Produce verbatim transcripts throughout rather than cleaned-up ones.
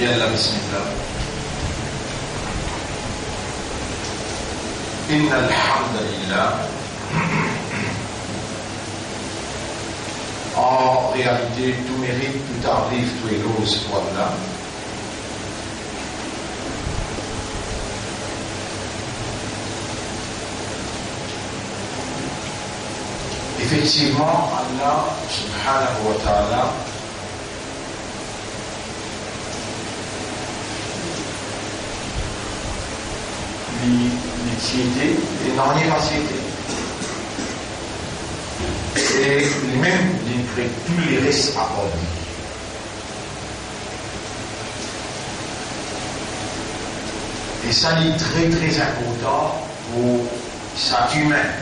Yalla, bismillah. إن الحمد لله. An realite, tou merit, tou tarif, tou eloz pou Allah. Efektivman, Allah subhanahu wa ta'ala, li, li ti ete, e nanye pa ti ete. E limem, li kre tou leres apar li. E sa, li tre, tre inportan pou sak imin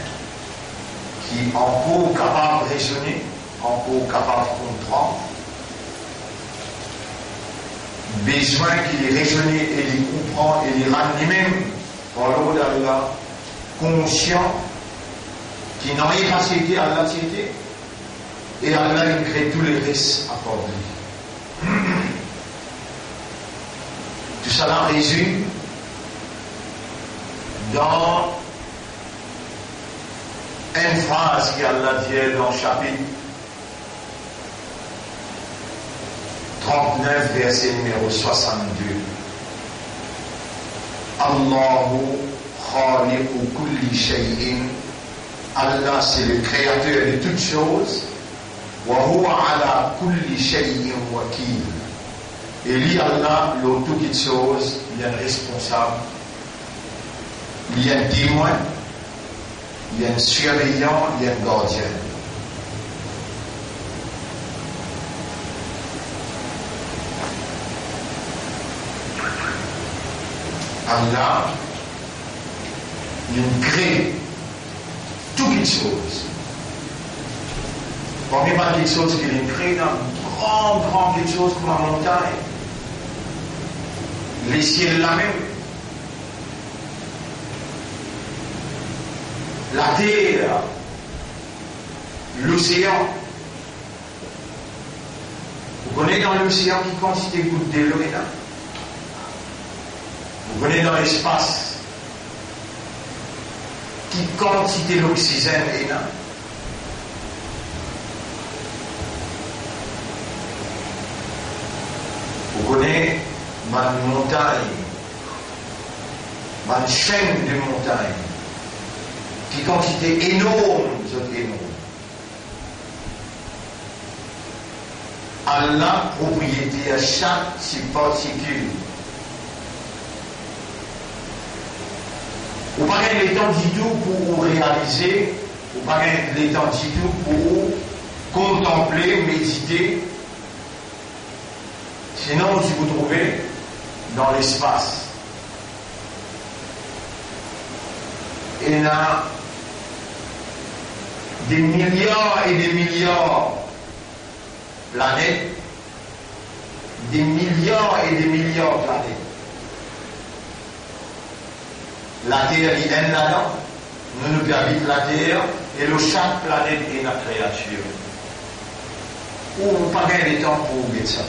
ki ankor kapav rezone, ankor kapav konpran, bezwin ki li rezone e li konpran e li rann limem par lord Allah, konsian ki nanye pa ti ete, Allah ti ete, e Allah inn kre tou leres apar li. Tousala rezime dan enn fraz ki Allah dir dan sapit trant-nef, verse nimero swasant-de. Allahu khaliqu kulli shay'in. Allah, c'est le créateur de toutes choses. Wa huwa ala kulli shay'in wakil. E li, Allah, lor tou kiksoz, li enn responsab, li enn temwin, li enn sirveyan, li enn gardien. Allah, li kre tou kiksoz. Parmi bann kiksoz ki li kre, ena gran, gran kiksoz kouma montagn, lesiel la mem, later, losean. Ou kone dan losean ki kantite gout delo ena? Ou kone dan lespas ki kantite loksizenn ena? Ou kone bann montagn, bann senn de montagn, ki kantite enorm zot enorm? Allah propriyeter sak ti partikil. Ou pa gagn letan ditou pou ou realize, ou pa gagn letan ditou pou ou kontanple, medite, sinon ou ti pou trouve dan lespas. Ena de miliar e de miliar planet, de miliar e de miliar planet. Later li enn ladan, nou, nou pe abit Later, e lor sak planet ena kreatir. Ou pa gagn letan pou ou get sa.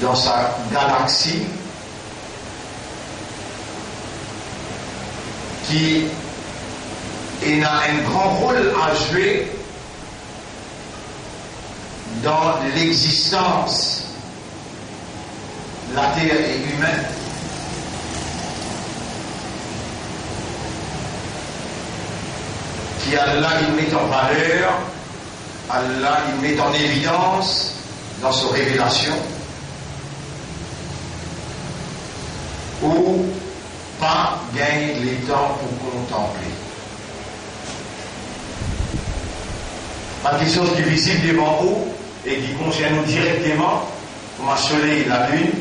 Dan sa galaksi ki ena enn gran rol a zwe dan lexistans Later e imin, ki Allah inn met an valer, Allah, li met an evidans dan so revelasion, ou pa gagn letan pou kontanple. Bann kiksoz ki vizib devan ou e ki konsern ou direkteman, kouma soley, lalinn,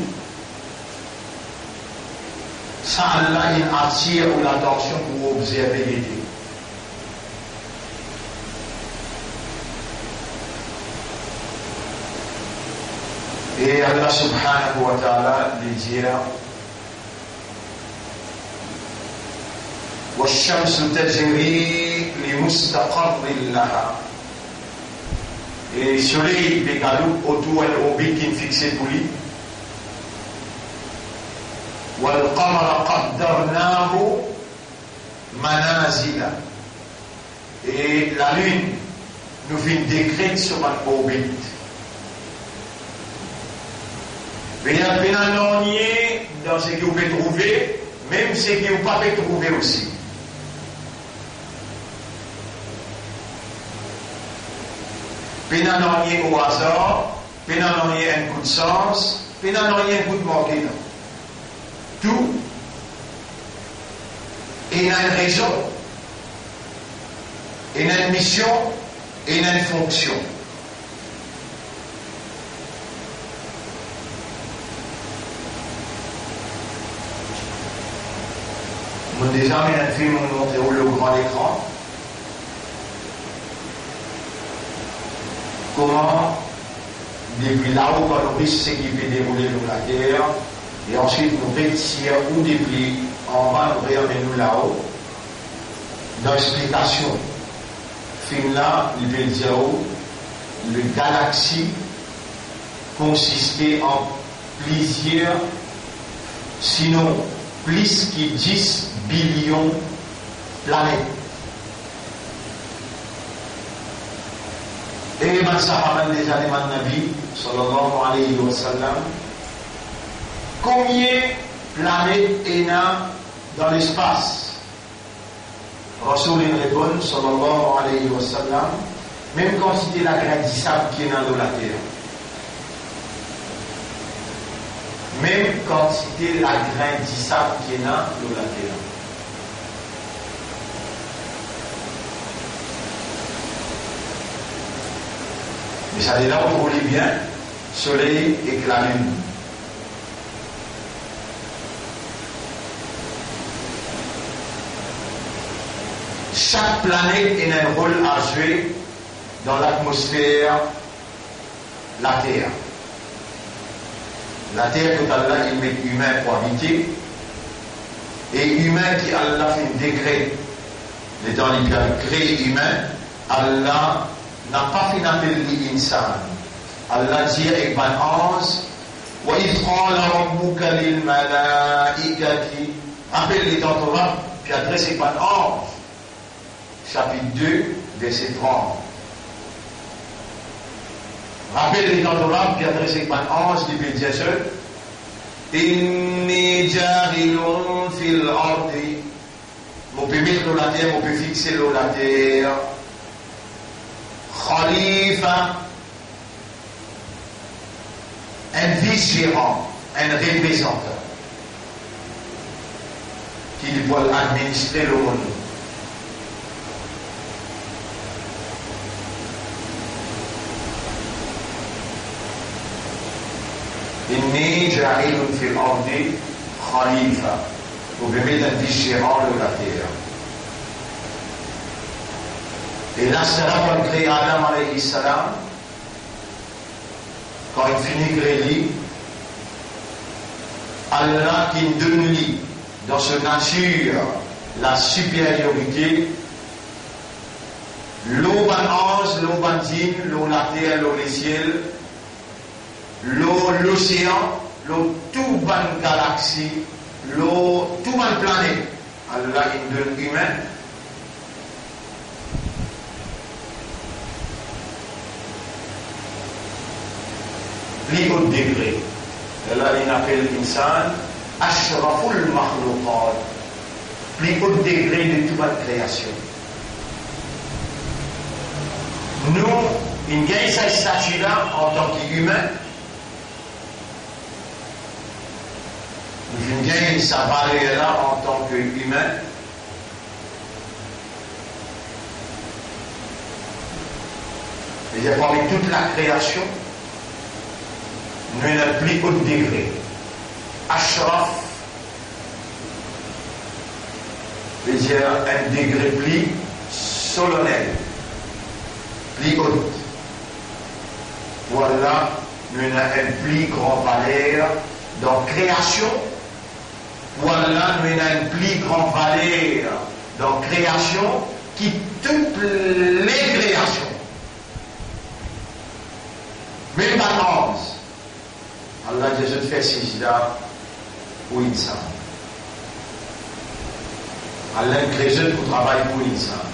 sa Allah inn atir ou latansion pou obzerve, gete. E Allah subhanahu wa ta'ala, li dir, "Wash-shamsu tajri li mustaqarrin laha." E soley pe galoup otour enn orbit ki'nn fixe pou li. "Wal qamara qaddarnahu manazila." E lalinn, nou finn dekret so bann orbit. Pena, pena nanye dan seki ou pe trouve, mem seki ou pa pe trouve osi. Pena nanye o azar, pena nanye enn kout sans, pena nanye enn kout manke, non. Tou ena enn rezon, ena enn mision, ena enn fonksion. Mo deza amenn enn fim, mo montre ou lor gran lekran. Kouma depi lao kan nou ris seki pe deroule lor later, e answit nou retir ou depi anba, nou reamenn ou lao. Dan explikasion fim la, li pe dir ou, le galaxie konsiste an plizier, sinon plis ki dis bilion planet. E bann sahaba deza demann Nabi, sallallahu alayhi wa sallam, konbien planet ena dan lespas? Rasoul inn reponn, sallallahu alayhi wa sallam, mem kantite lagrin disab ki ena lor later. Mem kantite lagrin disab ki ena lor later. Me sa de la ou trouv li bien, soley ek lalinn. Sak planet ena enn rol a zwe dan latmosfer Later. Later kot Allah inn met imin pou abite, e imin ki Allah finn dekret, letan li pe al kree imin, Allah napa finn apel li insan. Allah dir ek bann anz, "Wa idh qala rabbuka lil malaikati," rapel letan to Rab pe adres ek bann anz, sapit de, verse trant. Rapel letan to Rab pe adres ek bann anz, li pe dir zot, "Inni ja'ilun fil ardi," mo pe met lor later, mo pe fixe lor later, "khalifa," enn vis-zeran, enn reprezantan ki li pou al administre lemond. "Inni ja'ilun fil ardi khalifa." Mo pe met enn vis-zeran lor later. E la, sa la pou al kree Adam alayhi salam, kan li fini kree li, Allah ki donn li dan so natir la superiorite lor bann anz, lor bann djinn, lor later, lor lesiel, lor losean, lor tou bann galaksi, lor tou bann planet. Allah inn donn imin pli ot degre. Allah inn apel insan ashraful makhluqat, pli ot degre de tou bann kreasion. Nou, Finn gagn sa stati la antan ki imin, nou finn gagn sa valer la antan ki imin, e parmi tout lakreasion, nou ena pli o degre. Ashraf, vedir enn degre pli solennel, pli o. Pou Allah, nou ena enn pli gran valer dan kreasion. Pou Allah, nou ena enn pli gran valer dan kreasion ki tou lekreasion. Mem bann anz, Allah dir zot fer sizda pou insan. Allah inn kre zot pou travay pou insan.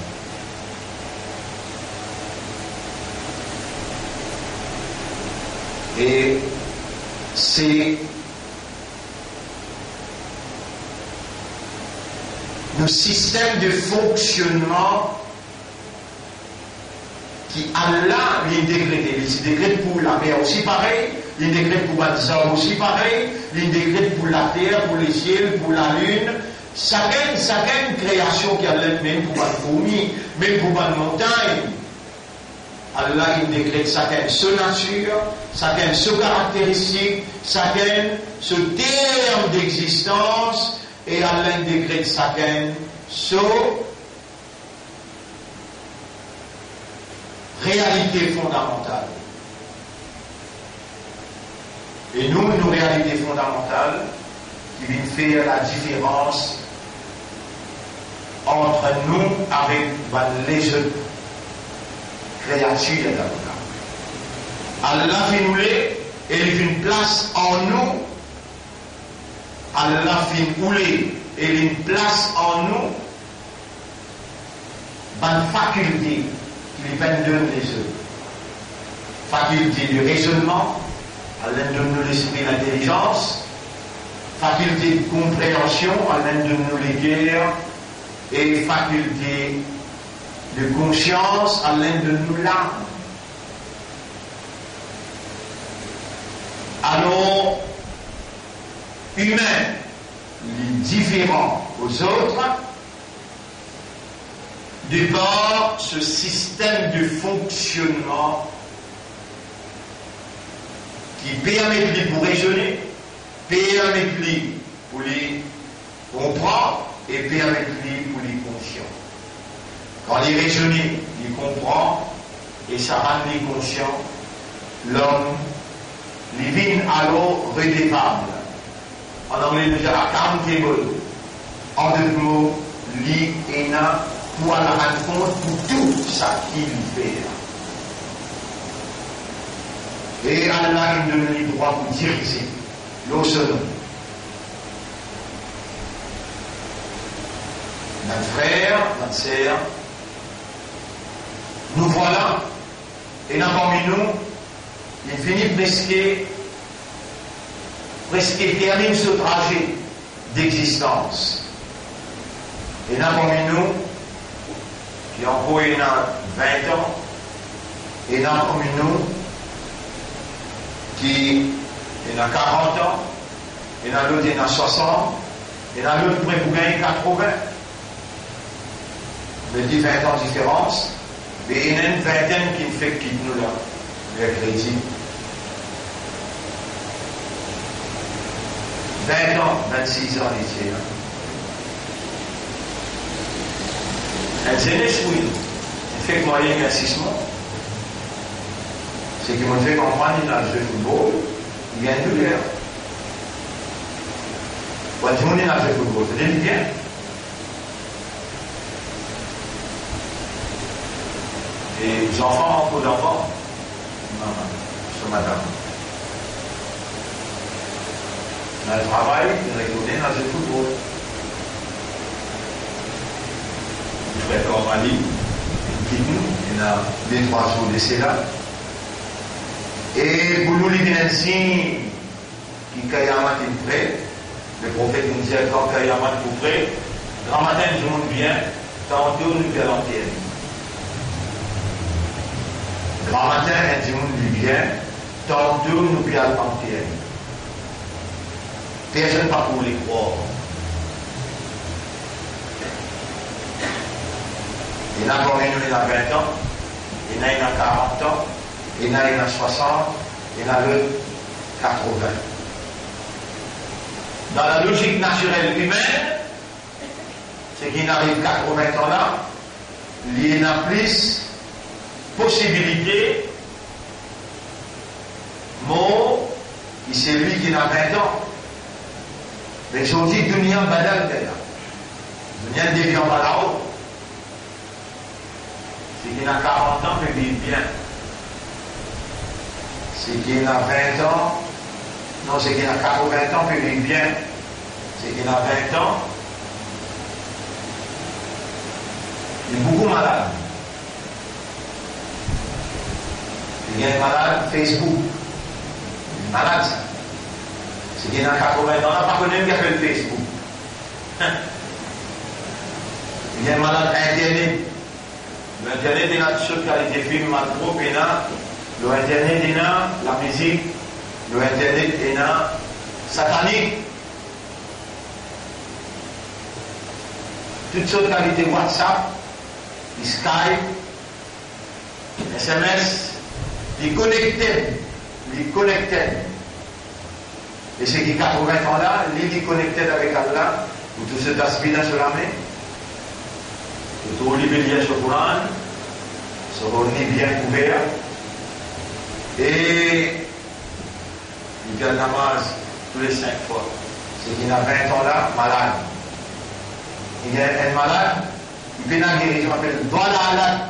E se nou sistem de fonksionnman ki Allah li dekrete. Li ti dekret pou lamer osi parey, li dekret pou bann zarb osi parey, li dekret pou later, pou lesiel, pou lalinn. Sakenn, sakenn kreasion ki Allah, mem pou bann fourmi, mem pou bann montagn, Allah inn dekret sakenn so natir, sakenn so karakteristik, sakenn so term degzistans, e Allah inn dekret sakenn so realite fondamantal. E nou, nou realite fondamantal ki vinn fer ladiferans ant nou avek bann lezot kreatir dan lemonn. Allah finn oule e li finn plas an nou, Allah finn oule e li plas an nou bann fakilte ki li pa'nn donn lezot. Fakilte de rezonnman, Allah donn nou lespri lintelizans. Fakilte de konpreansion, Allah donn nou leker. E fakilte de konsians, Allah donn nou lam. Alor, imin, li diferan o zot, de par so sistem de fonksionnman ki permet li pou rezone, permet li pou li konpran e permet li pou li konsian. Kan li rezone, li konpran, e sa rann li konsian, lom, li vinn alor redevab. An angle nou dir accountable. An dot mo, li ena pou al rann kont pou tou seki li fer. E Allah inn donn li drwa pou dirize lor so nom. Bann frer, bann ser, nou vwala, ena parmi nou, li fini preske, preske terminn so traze degzistans. Ena parmi nou ki ankor ena vin an, ena parmi nou ki ena karant an, ena lot ena swasant, ena lot pre pou gagn katrovin. Me li vin an diferans, me ena enn vintenn ki fek kit nou la, merkredi. Vin an, vinn-sis an li ti ena. Enn zenes, wi. Li fek marye, li ena sis mwa. Seki mo fek konpran, li al zwe foutbol, li gagn douler. Bann dimoun inn al zwe foutbol, fode li bien. E zanfan, ankor zanfan, mama, so madam. Inn al travay, inn retourne, inn al zwe foutbol. Frer Karmali, li kit nou, ena de trwa zour de sela. E pou nou, li vinn enn sign ki Kiyamat inn pre. Leprofet inn dir, kan Kiyamat pou pre, gramatin dimoun vinn, tanto nou pe al anterre li. Gramatin Dimoun li bien, tanto nou pe al anterre. Personn pa pou le krwar. Ena parmi nou, ena vin an, ena, ena karant an, ena, ena swasant, ena lot katrovin. Dan lalozik natirel imin, seki inn ariv katrovin an la, li ena plis posibilite mor ki selwi ki ena vin an. Me zordi, dunia badal, dunia devien malad. Seki ena karant an pe viv bien. Seki ena vin an, non, seki ena katrovin an pe viv bien. Seki ena vin an, li boukou malad. Li gagn malad Facebook. Malad sa. Seki ena katrovin an la, pa kone mem ki apel Facebook. Li gagn malad internet. Lor internet ena tou sort kalite fim malprop, ena, lor internet ena lamizik, lor internet ena satanik, tou sort kalite WhatsApp, Skype, S M S, li konekte, li konekte. E seki katrovin an la, li, li konekte avek Allah, ou tou so tasbi dan so lame, ou tou li pe lir so Koran, so kor li bien kouver, e li fer namaz toule sink fwa. Seki ena vin an la, malad. Li gagn enn malad, li pena gerizon, apel dalalat.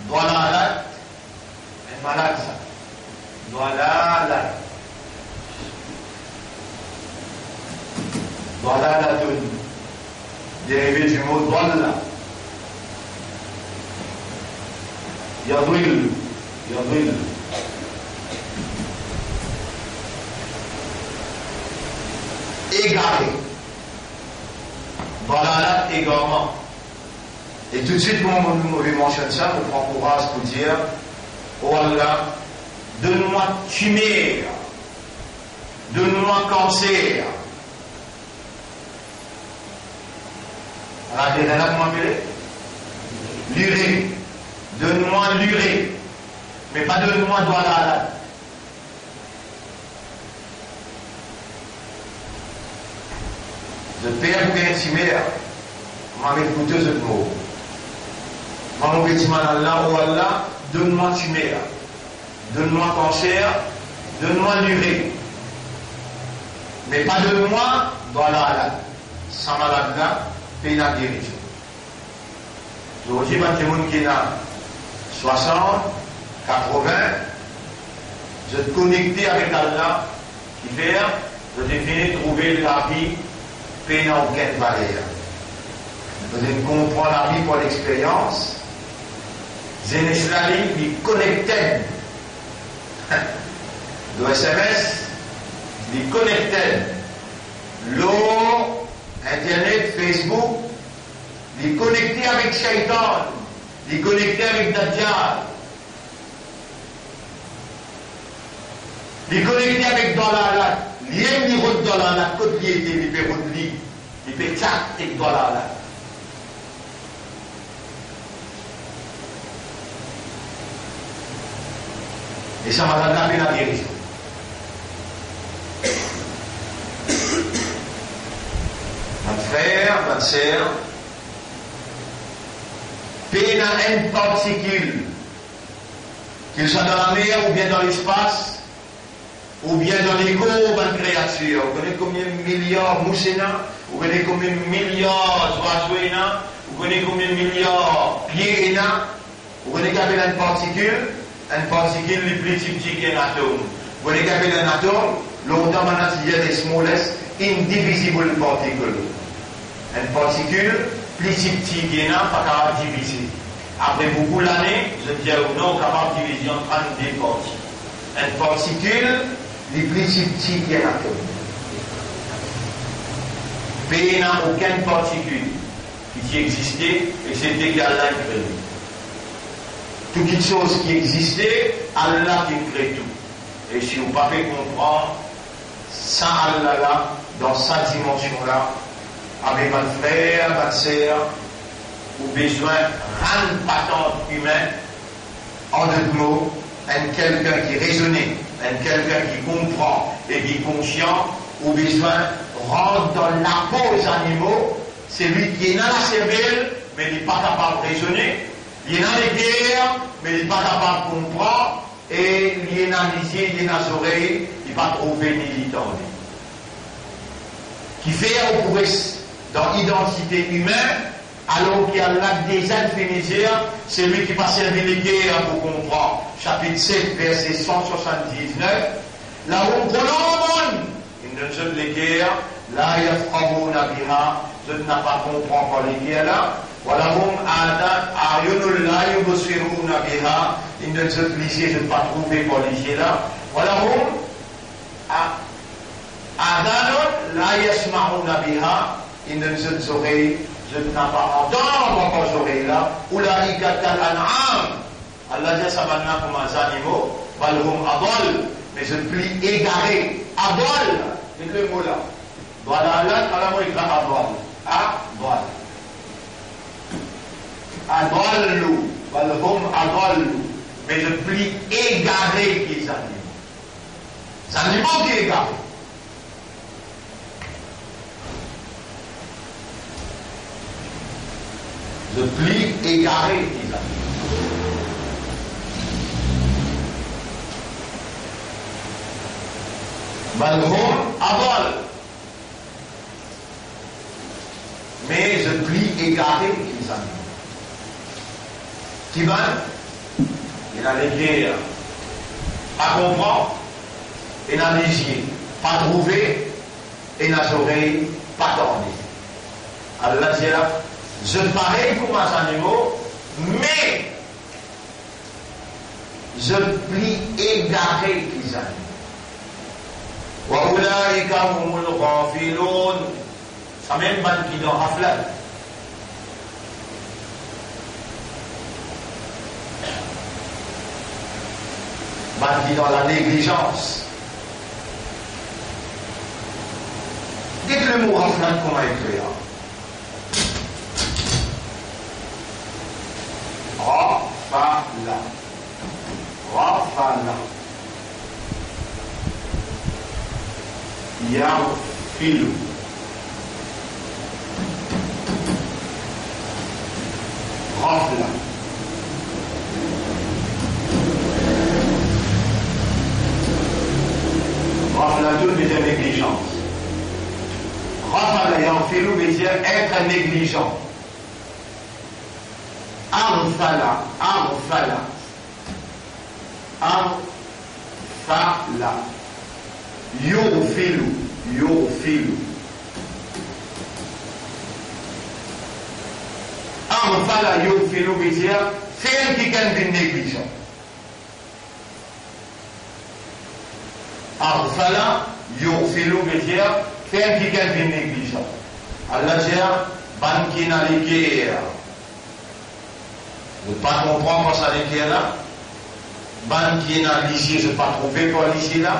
Dalalat, enn malad sa. Dalalat. Dalalatun. Derive di mo dalla. Yadillu. Yadillu. Egare. Dalalat, egarman. E toutswit, kouma mo, mo pe mansionn sa, mo pran kouraz pou dir, "O Allah, donn mwa timer, donn mwa kanser." Ala, deziem la, kouma apele? Lire. Donn mwa lire. Me pa donn mwa dalalat. Zot per pou gagn timer, mwa met kouto zot mor. Mwa, mo pe dimann Allah, "O Allah, donn mwa timer, donn mwa kanser, donn mwa lire, me pa donn mwa dalalat." Sa malad la pena gerizon. Zordi, bann dimoun ki ena swasant, katrovin, zot konekte avek Allah, kifer zot inn fini trouve lavi pena okenn valer. Zot inn konpran lavi par lexperyans. Zenes la, li, li konekte lor S M S, li konekte lor internet, Facebook, li konekte avek Seytan, li konekte avek Dajjal, li konekte avek dalalat. Li inn, li rod dalalat, kot li ete, li pe rod li, li pe chat ek dalalat. E sa malad la pena gerizon. Bann frer, bann ser, pena enn partikil, ki swa dan lamer oubien dan lespas, oubien dan lekor bann kreatir. Ou kone konbien miliar mous ena? Ou kone konbien miliar zwazo ena? Ou kone konbien miliar pie ena? Ou kone ki apel enn partikil? Enn partikil, li pli tipti ki enn atom. Ou kone ki apel enn atom? Lontan, bann la ti dir the smallest indivisible particle. Enn partikil pli tipti ki ena, pa kapav divize. Apre boukou lane, zot dir, non, kapav divize an trannde parti. Enn partikil, li pli tipti ki enn atom. Pena okenn partikil ki ti existe, exepte ki Allah inn kree li. Tou kitsoz ki existe, Allah ki kre tou. E si ou pa pe konpran sa Allah la, dan sa dimansion la, abe bann frer, bann ser, ou bizin rann patant imin, an dot mo, enn kelkenn ki rezone, enn kelkenn ki konpran e ki konsian, ou bizin rant dan lapo zanimo, selwi ki ena laservel, me li pa kapav rezone, li ena leker, me li pa kapav konpran, e li ena lizie, li ena zorey, li pa trouve ni li tande. Kifer ou pou res dan idantite imin, alor ki Allah deza fini dir, selwi ki pa servi leker pou konpran. Sapit set, verse san swasanndiznef, lahum qulubun, inn donn zot leker, la yafqahuna biha, zot napa konpran par leker la, wa lahum ada-, a'yunun la yubsiruna biha, inn donn zot lizie, zot pa trouve par lizie la, wa lahum a-, adhanun la yasma'una biha, inn donn zot zorey, zot napa antann par zorey la, ulaika kal an'am, Allah dir sa bann la kouma zanimo, bal hum adal, me zot pli egare. Adal, get le mo la. Dalalat, ala mo ekrir adal. Adal. Adallu, bal hum adallu, me zot pli egare ki zanimo. Zanimo ki egare. Zot pli egare ki zanimo. Bal hum adal. Me zot pli egare ki zanimo. Ki bann? Ena leker, pa konpran, ena lizie, pa trouve, ena zorey, pa tande. Allah dir la, zot parey kouma zanimo, me zot pli egare ki zanimo. Wa ulaika humul ghafilun. Samem bann ki dan ghafla. Bann ki dan laneglisans. Get le mo ghafla kouma ekrir. Ghafala. Ghafala. Yaghfilu. Ghafla. Ghafla, tou vedir neglizans. Ghafala yaghfilu vedir être négligent. Aghfala, aghfala. Aghfala. Yaghfilu, yaghfilu. Aghfala yaghfilu vedir fer kikenn vinn neglizan. Aghfala yaghfilu vedir fer kikenn vinn neglizan. Allah dir, bann ki ena leker, zot pa konpran par sa leker la. Bann ki ena lizie, zot pa trouve par lizie la.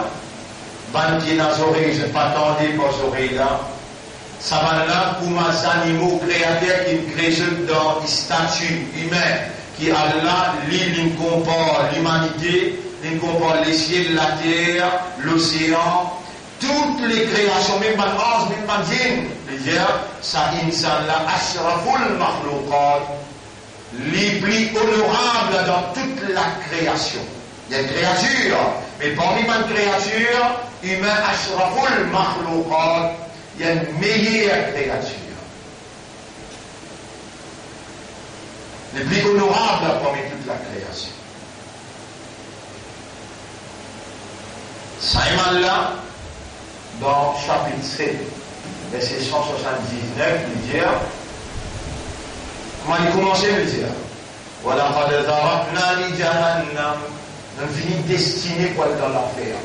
Bann ki ena zorey, zot pa tande par zorey la. Sa bann la kouma zanimo Kreater ki kre zot dan stati imin, ki Allah, li, linn konpar limanite, linn konpar lesiel, later, losean, tout le kreasion, mem bann anz, mem bann zinn. Li dir, sa insan la ashraful makhlouqat, li pli onorab dan tout lakreasion. Li enn kreatir, me parmi bann kreatir, imin ashraful makhlouqat, li enn meyer kreatir. Li pli onorab parmi tout lakreasion. Sa iman la, dan sapit set, verse san swasanndiznef, li dir, kouma li koumanse, li dir, "Wa laqad zara'na li jahannam", nou fini destine pou al dan lanfer.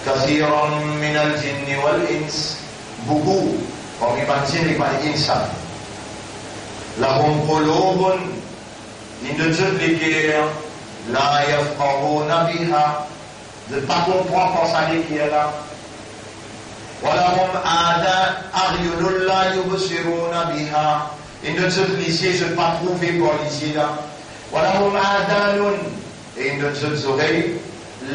"Kathiran minal jinni wal ins", boukou, parmi bann zinn ek bann insan. Lahum qulubun, inn donn zot leker, la yafqahuna biha, zot pa konpran par sa leker la. Wa lahum adan, a'yunun la yubsiruna biha, inn donn zot lizie, zot pa trouve par lizie la. Wa lahum adanun, e inn donn zot zorey,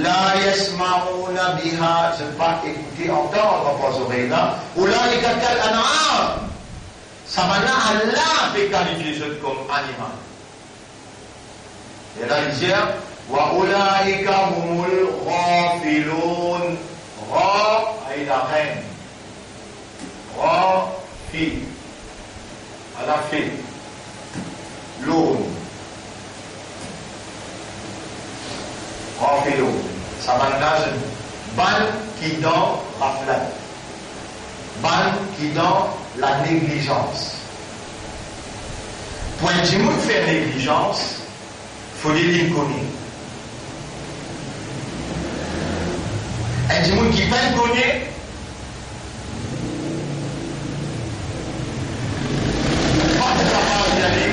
la yasma'una biha, zot pa ekoute, antann par zorey la. Ulaika kal an'am, sa bann la, Allah pe kalifie zot kom animal. E la li dir, wa ulaika humul ghafilun. Gha, ayn la ghin. Gha, fi. Ala fi. Lun. Ghafilun. Sa bann la, bann ki dan ghaflat. Bann ki dan laneglizans. Pou enn dimoun fer neglizans, fode li kone. Enn dimoun ki pa kone, pa pou kapav ale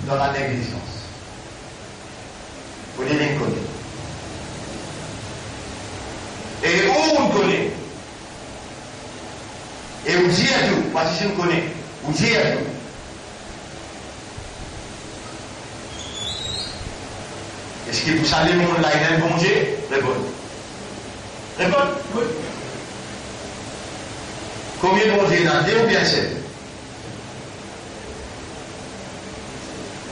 dan laneglizans. Fode li kone. E ou, ou kone. E ou dir tou, pa zis ou kone, ou dir tou. Eski pou sa lemonn la, ena enn Bondie? Reponn. Reponn. Wi. Konbien Bondie ena, de oubien sel?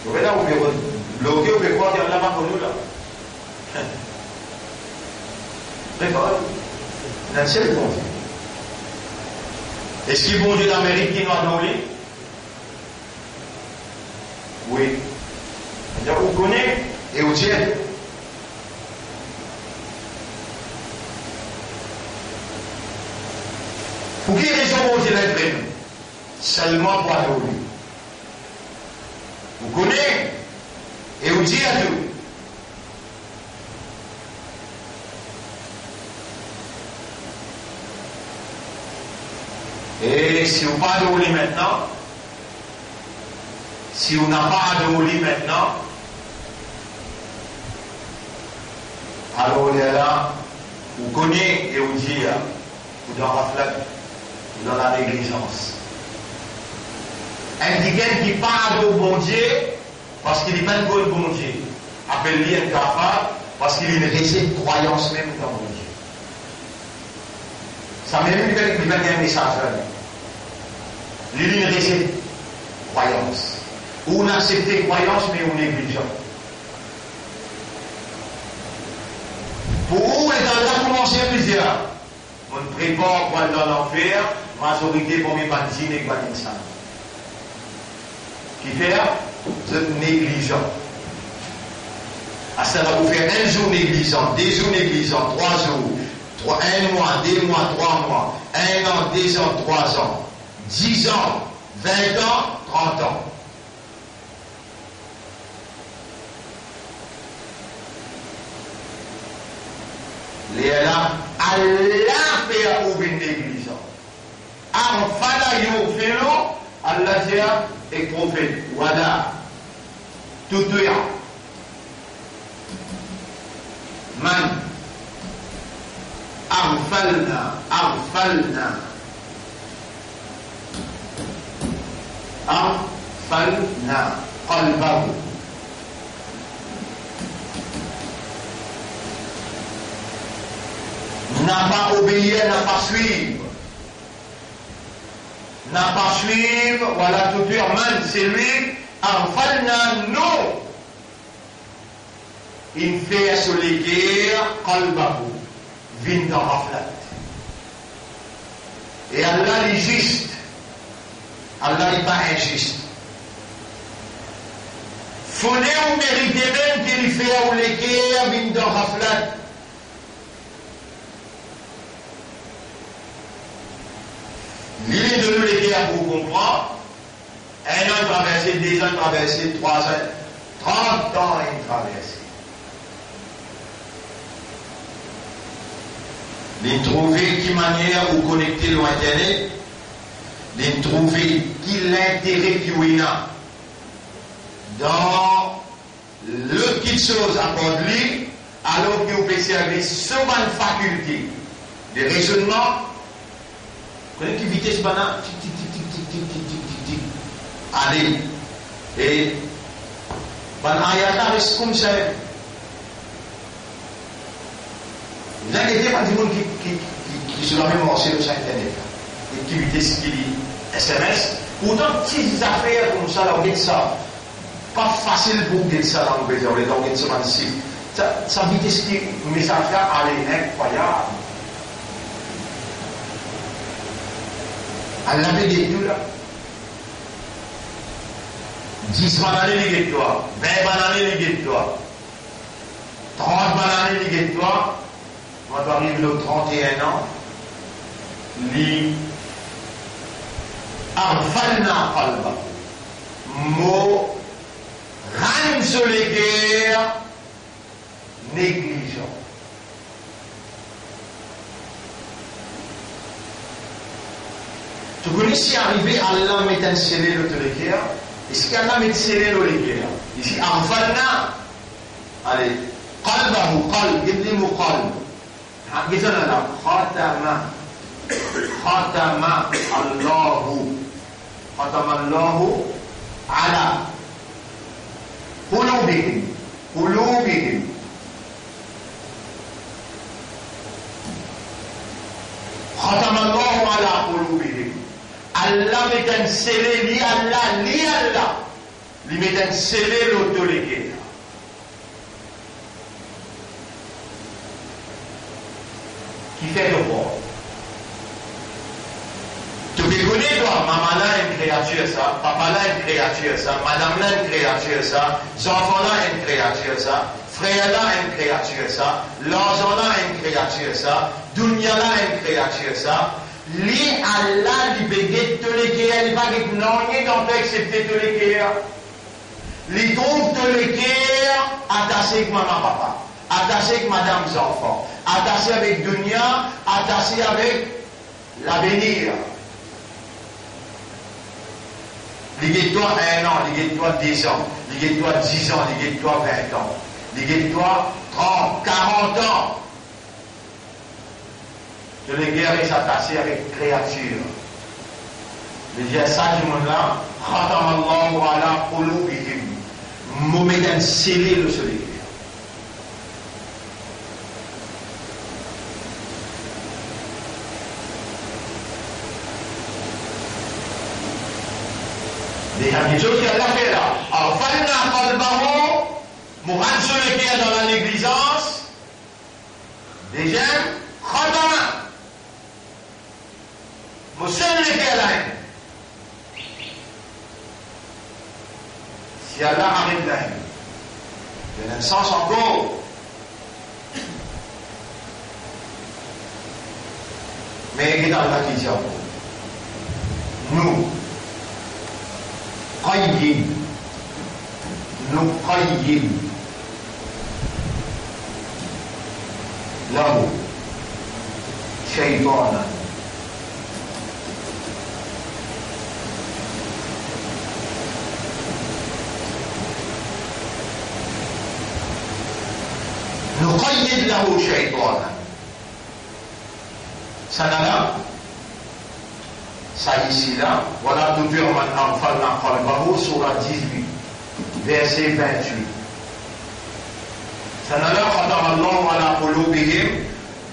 Ou pe la, ou pe rod bloke, ou pe krwar ki Allah pa konn ou la. Reponn. Ena enn sel Bondie. Eski Bondie la merit ki nou ador li? Wi. Donk ou kone e ou dir. Pou ki rezon Bondie la inn kre nou? Selman pou ador li. Ou kone e ou dir tou. E si ou pa ador li mintnan, si ou napa ador li mintnan, alor lerla ou kone e ou dir, ou dan ghaflat, ou dan laneglizans. Enn dimoun ki pa ador Bondie, parski li pa konn Bondie, apel li enn kafar, parski li inn rezet krwayans mem dan Bondie. Samem li pa, li pa gagn mesaz la, li. Li, li inn rezet krwayans. Ou inn aksepte krwayans, me ou neglizan. Pou ou, letan la koumanse, li dir, monn prepar pou al dan lanfer, mazorite parmi bann zinn ek bann insan. Kifer? Zot neglizan. Aster la ou fer enn zour neglizan, de zour neglizan, trwa zour, trwa, enn mwa, de mwa, trwa mwa, enn an, de zan, trwa zan, diz an, vin an, trant an. Lerla, Allah fer ou vinn neglizan. Aghfala yughfilu, Allah dir ek profet, wala, tuti' man aghfalna, aghfalna, aghfalna qalbahu. Napa obeir, napa swiv. Napa swiv, wala tuti' man, selwi aghfalna, nou inn fer so leker, qalbahu, vinn dan ghaflat. E Allah li zis, Allah li pa inzis. Fode ou merite mem ki li fer ou leker vinn dan ghaflat. Li, li donn ou leker pou ou konpran. Enn an traverse, de zan traverse, trwa zan, trant an inn traverse. Li trouve ki manier ou konekte lor internet, li trouve ki lintere ki ou ena. dan lot kiksoz apar li, alor ki ou pe servi so bann fakilte de rezonnman. Kone ki vites bann la? Tik, tik, tik. Ale. E bann ayat la res koumsa. Bizin gete bann dimoun ki, ki, ki, ki zame marse lor sa internet la. Ki, ki vites ki li S M S. Pourtan, ti zafer koumsa la, ou get sa. Pa fasil pou get sa dan ou bezwin, ou get sa bann sif. Sa, sa vites ki mesaz la ale, inkrwayab. Allah pe get tou la. Dis bann ane li get twa, vin bann ane li get twa, trant bann ane li get twa, mwa to ariv lor trant-e-enn an, li aghfalna qalbahu. Mo rann so leker neglizan. To kone si arive Allah met enn sele lor to leker, eski Allah met sele lor leker? Isi aghfalna. Ale, qalbahu, qalb, get le mo qalb. Ha, get sa la, khatama. Khatama Allahu. Khatama Allahu ala qulubihim. Qulubihim. Khatama Allahu ala qulubihim. Allah met enn sele, li Allah, li Allah. Li met enn sele lor to leker. Kifer to krwar? To pe kone twa, mama la enn kreatir sa, papa la enn kreatir sa, madam la enn kreatir sa, zanfan la enn kreatir sa, frer la enn kreatir sa, larzan la enn kreatir sa, dounia la enn kreatir sa. Li Allah, li pe get to leker, li pa get nanye dan twa exsepte to leker. Li trouv to leker atase ek mama papa, atase ek madam zanfan, atase avek dounia, atase avek lavenir. Li get twa enn an, li get twa dezan, li get twa dizan, li get twa vin an, li get twa trant, karant an. To leker res atase avek kreatir. Li dir sa dimoun la, khatama Allahu ala qulubihim. Mo met enn sele lor so leker. Deziem kiksoz ki Allah fer la, aghfalna qalbahu, mo rann so leker dan laneglizans. Deziem, khatama. Mo sel leker la enn. Si Allah aret la enn, donn enn sans ankor. Me get Allah ki dir ankor. Nuqayyid, nuqayyid lahu shaytanan. Nuqayyid lahu shaytanan. Sannla, sa isi la, wala tuti' man aghfalna qalbahu, soura diz-wit, verse vinn-wit. Sannla, khatama Allahu ala qulubihim,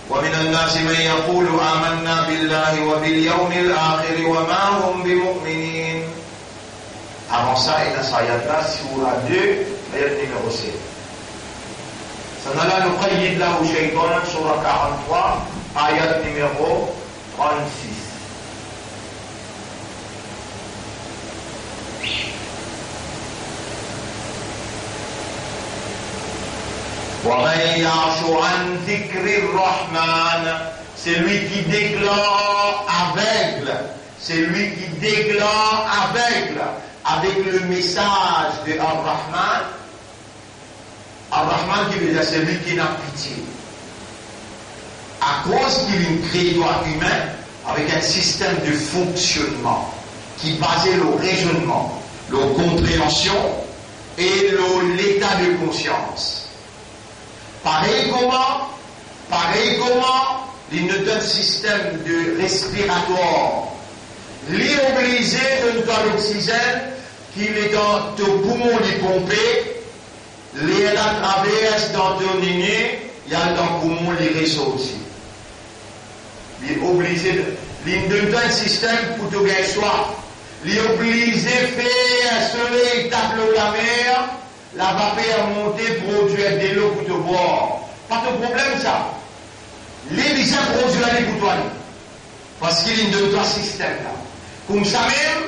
wa minan nasi man yaqulu amanna billahi wa bil yawmil akhiri wa ma hum bimu'minin. Avan sa, ena sa ayat la, soura de, ayat nimero set. Sannla nuqayyid lahu shaytanan, soura karant-trwa, ayat nimero trant-sis. Wa man ya'shu an dhikrir rahman, celui qui déclare aveugle, celui qui déclare aveugle avec le message de Ar-Rahman. Ar-Rahman ki vedir celui qui ena pitie. Akoz ki linn kre twa imin avek enn sistem de fonksionnman ki baze lor rezonnman, lor konpreansion, e lor leta de konsians. Parey kouma, parey kouma li ena enn sistem de respiratwar, li oblize donn twa loksizenn ki letan to poumon li ponpe, ler la travers dan to nene, li al dan poumon, li resorti. Li oblize, li donn twa enn sistem pou to gagn swaf. Li oblize fer soley tap lor lamer, lavaper monte, prodwir delo pou to bwar. Pa to problem sa. Li bizin prodwir li pou twa, li. Parski li donn twa sistem la. Koumsamem,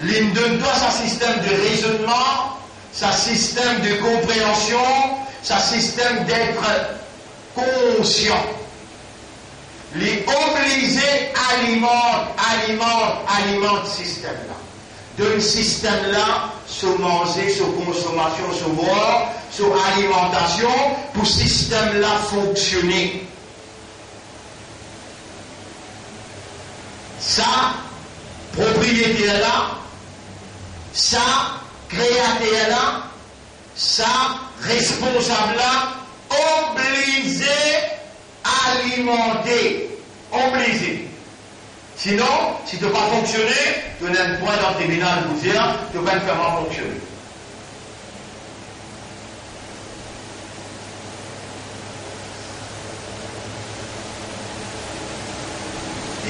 li donn twa sa sistem de rezonnman, sa sistem de konpreansion, sa sistem d'être konsian. Li oblize alimant, alimant, alimant sistem la. Donn sistem la so manze, so konsomasion, so bwar, so alimantasion pou sistem la fonksione. Sa propriyeter la, sa kreater la, sa responsab la oblize alimante, oblize. Sinon, si to pa fonksione, to ena enn pwin dan tribinal pou dir to pa'nn fer mwa fonksione.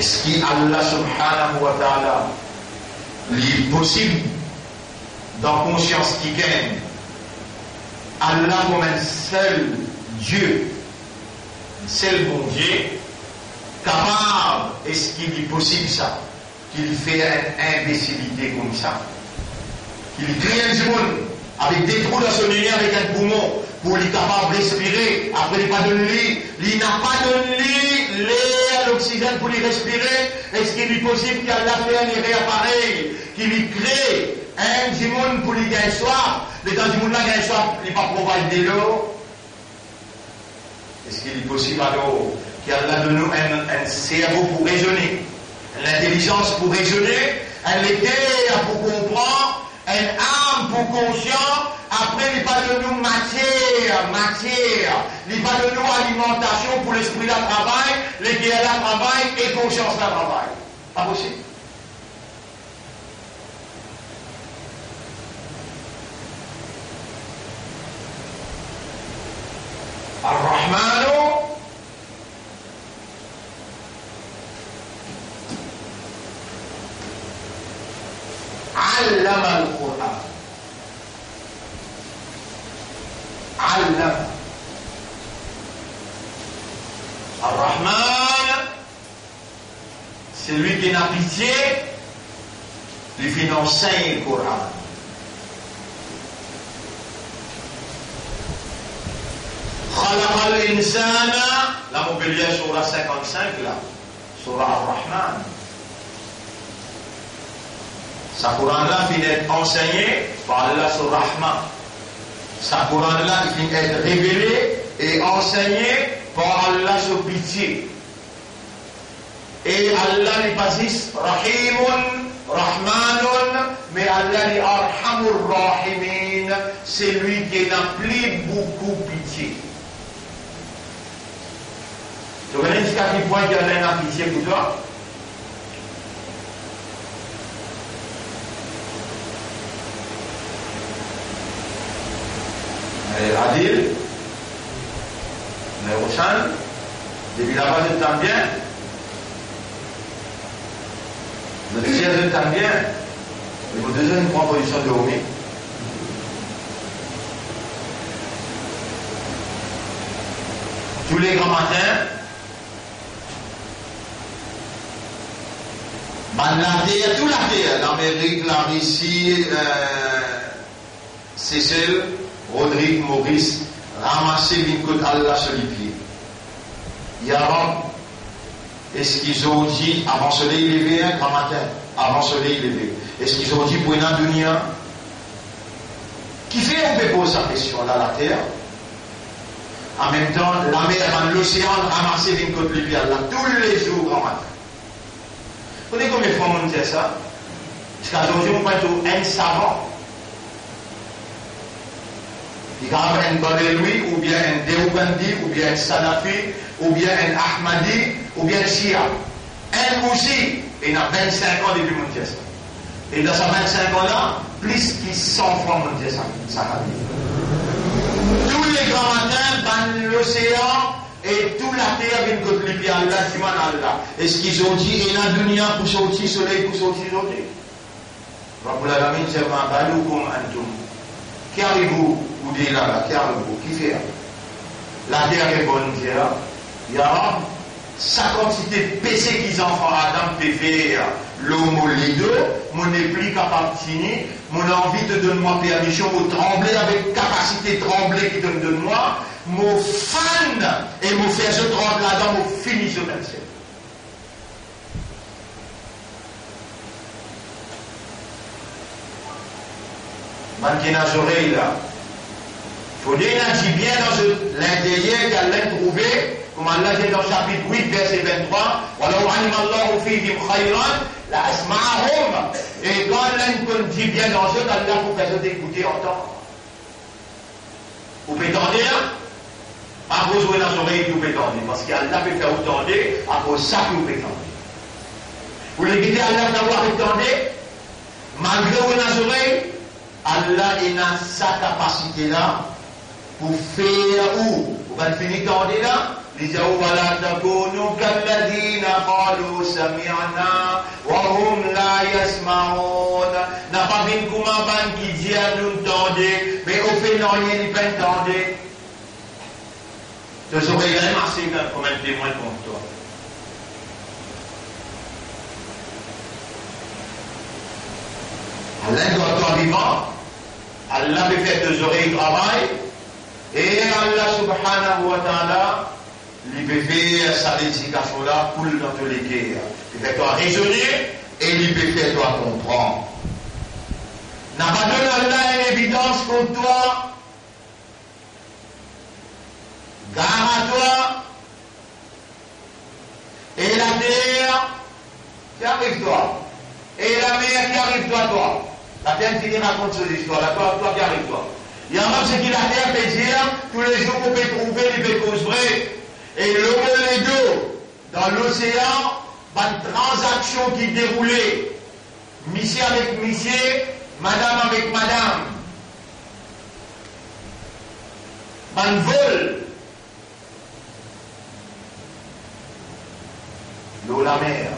Eski Allah subhanahu wa ta'ala, li posib dan konsians kikenn, Allah kouma enn sel Die, enn sel Bondie, kapav, eski li posib sa, ki li fer enn inbesilite koumsa, ki li kre enn dimoun avek de trou dan so nene, avek enn poumon pou li kapav respire, apre li pa donn li, li napa donn li ler, loksizenn pou li respire? Eski li posib ki Allah fer enn erer parey, ki li kre enn dimoun pou li gagn swaf, letan dimoun la gagn swaf, li pa provide delo? Eski li posib alor ki Allah donn nou enn, enn servo pou rezone, enn lintelizans pou rezone, enn leker pou konpran, enn am pou konsian, apre li pa donn nou matier, matier, li pa donn nou alimantasion pou lespri la travay, leker la travay e konsians la travay? Pa posib. Ar-Rahmanu allama al-Qur'an. Allama. Ar-Rahman, selwi ki ena pitie, li finn ansegn Koran. Khalaqal insana, la mo pe lir soura sinkant-sink la, soura Ar-Rahman. Sa Koran la finn et ansegne par Allah so rahma. Sa Koran la finn et revele e ansegne par Allah so pitie. E Allah li pa zis Rahimun, Rahmanun, me Allah li Arhamur Rahimin, selwi ki ena pli boukou pitie. To kone ziska ki pwin ki Allah ena pitie pou twa? Eh, Adil, eh, Rochane, depi laba zot tann bien? Zot sir zot tann bien? Li pou bizin pran pozision dormi. Toule gramatin, bann later, tou later, Lamerik, Larisi, eh, Sesel, Rodrig, Moris, ramase vinn kot Allah so lipie. Ya Rab, eski zordi, avan soley leve, gramatin, avan soley leve, eski zordi pou ena dounia? Kifer ou pe poz sa kestion la, later? Anmemtan, lamer, bann losean ramase vinn kot lipie Allah toulezour gramatin. Kone konbien fwa monn dir sa? Ziska zordi, mo pa trouv enn savan Li kapav enn Barelwi, oubien enn Deobandi, oubien enn Salafi, oubien enn Ahmadi, oubien enn Shia. Enn osi, ena vinn-sink an depi mo'nn dir sa. E dan sa vinn-sink an la, plis ki san fwa mo'nn dir sa, sa hadis. Tou le gramatin, bann losean e tou later vinn kot li, pe al la, dimann Allah: Eski zordi ena dounia pou sorti, soley pou sorti zordi? Rabbul Alamin dir: Ma balukum antum? Ki ariv ou, ou de la la? Ki ariv ou? Kifer? Later reponn, dir: Ya Rab, sa kantite pese ki zanfan Adam pe fer lor mo ledo, mo nepli kapav tini, mo anvi to donn mwa permision, mo tranble avek kapasite tranble ki to'nn donn mwa, mo fann e mo fer zot rant ladan, mo fini zot enn sel. Bann ki ena zorey la, fode ena dibien dan zot linteryer, ki al trouve, kouma Allah dir dan sapit wit, verse vinn-trwa: Walaw alima Allahu fihim khayran la asma'ahum. E kan Allah inn konn dibien dan zot, Allah pou fer zot ekoute, antann. Ou pe tande la? Akoz ou ena zorey ki ou pe tande, parski Allah pe fer ou tande akoz sa ki ou pe tande. Ou le gete Allah pe fer ou tande, malgre ou ena zorey, Allah ena sa kapasite la pou fer ou, ou bann fini tande la, li dir ou: Wala takunu kalladhina qalu sami'na wa hum la yasma'un. Na pa vinn kouma bann ki dir: Nou'nn tande, me ofe nanye li pa'nn tande. To zorey la inn ase kouma enn temwin kont twa. Allah inn gard twa vivan, Allah pe fer to zorey travay, e Allah subhanahu wa ta'ala, li pe fer sa ledikasion la koul dan to leker. Li pe fer twa rezone e li pe fer twa konpran. Na pa donn Allah enn evidans kont twa, gar a twa, e later, ki ariv twa? E lamer, ki ariv twa, twa? Later, fini rakont so listwar la, twa, twa, ki ariv twa? Ya Rab, seki later pe dir, toulezour mo pe trouve li pe koz vre. E lor mo ledo, dan losean, bann tranzaksion ki deroule, misie avek misie, madam avek madam, bann vol, lor lamer,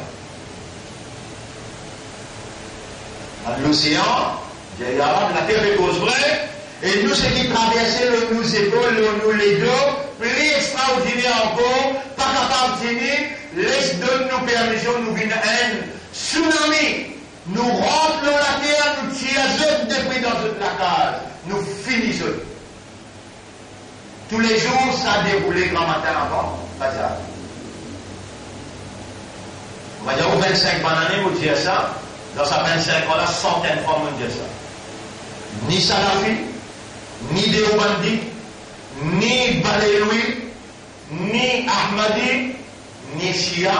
dan losean, dir ya Rab, later pe koz vre, e nou seki traverse lor nou zepol, lor nou ledo, pli extraordiner ankor, pa kapav tini, les donn nou permision, nou vinn enn tsunami, nou rant lor later, nou tir zot depi dan zot lakaz, nou fini zot. Toulezour sa deroule gramatin avan bazar. Mo dir ou, vinn-sink bann ane mo dir sa, dan sa vinn-sink an la, santenn fwa mo'nn dir sa. Ni Salafi, ni Deobandi, ni Barelwi, ni Ahmadi, ni Shia,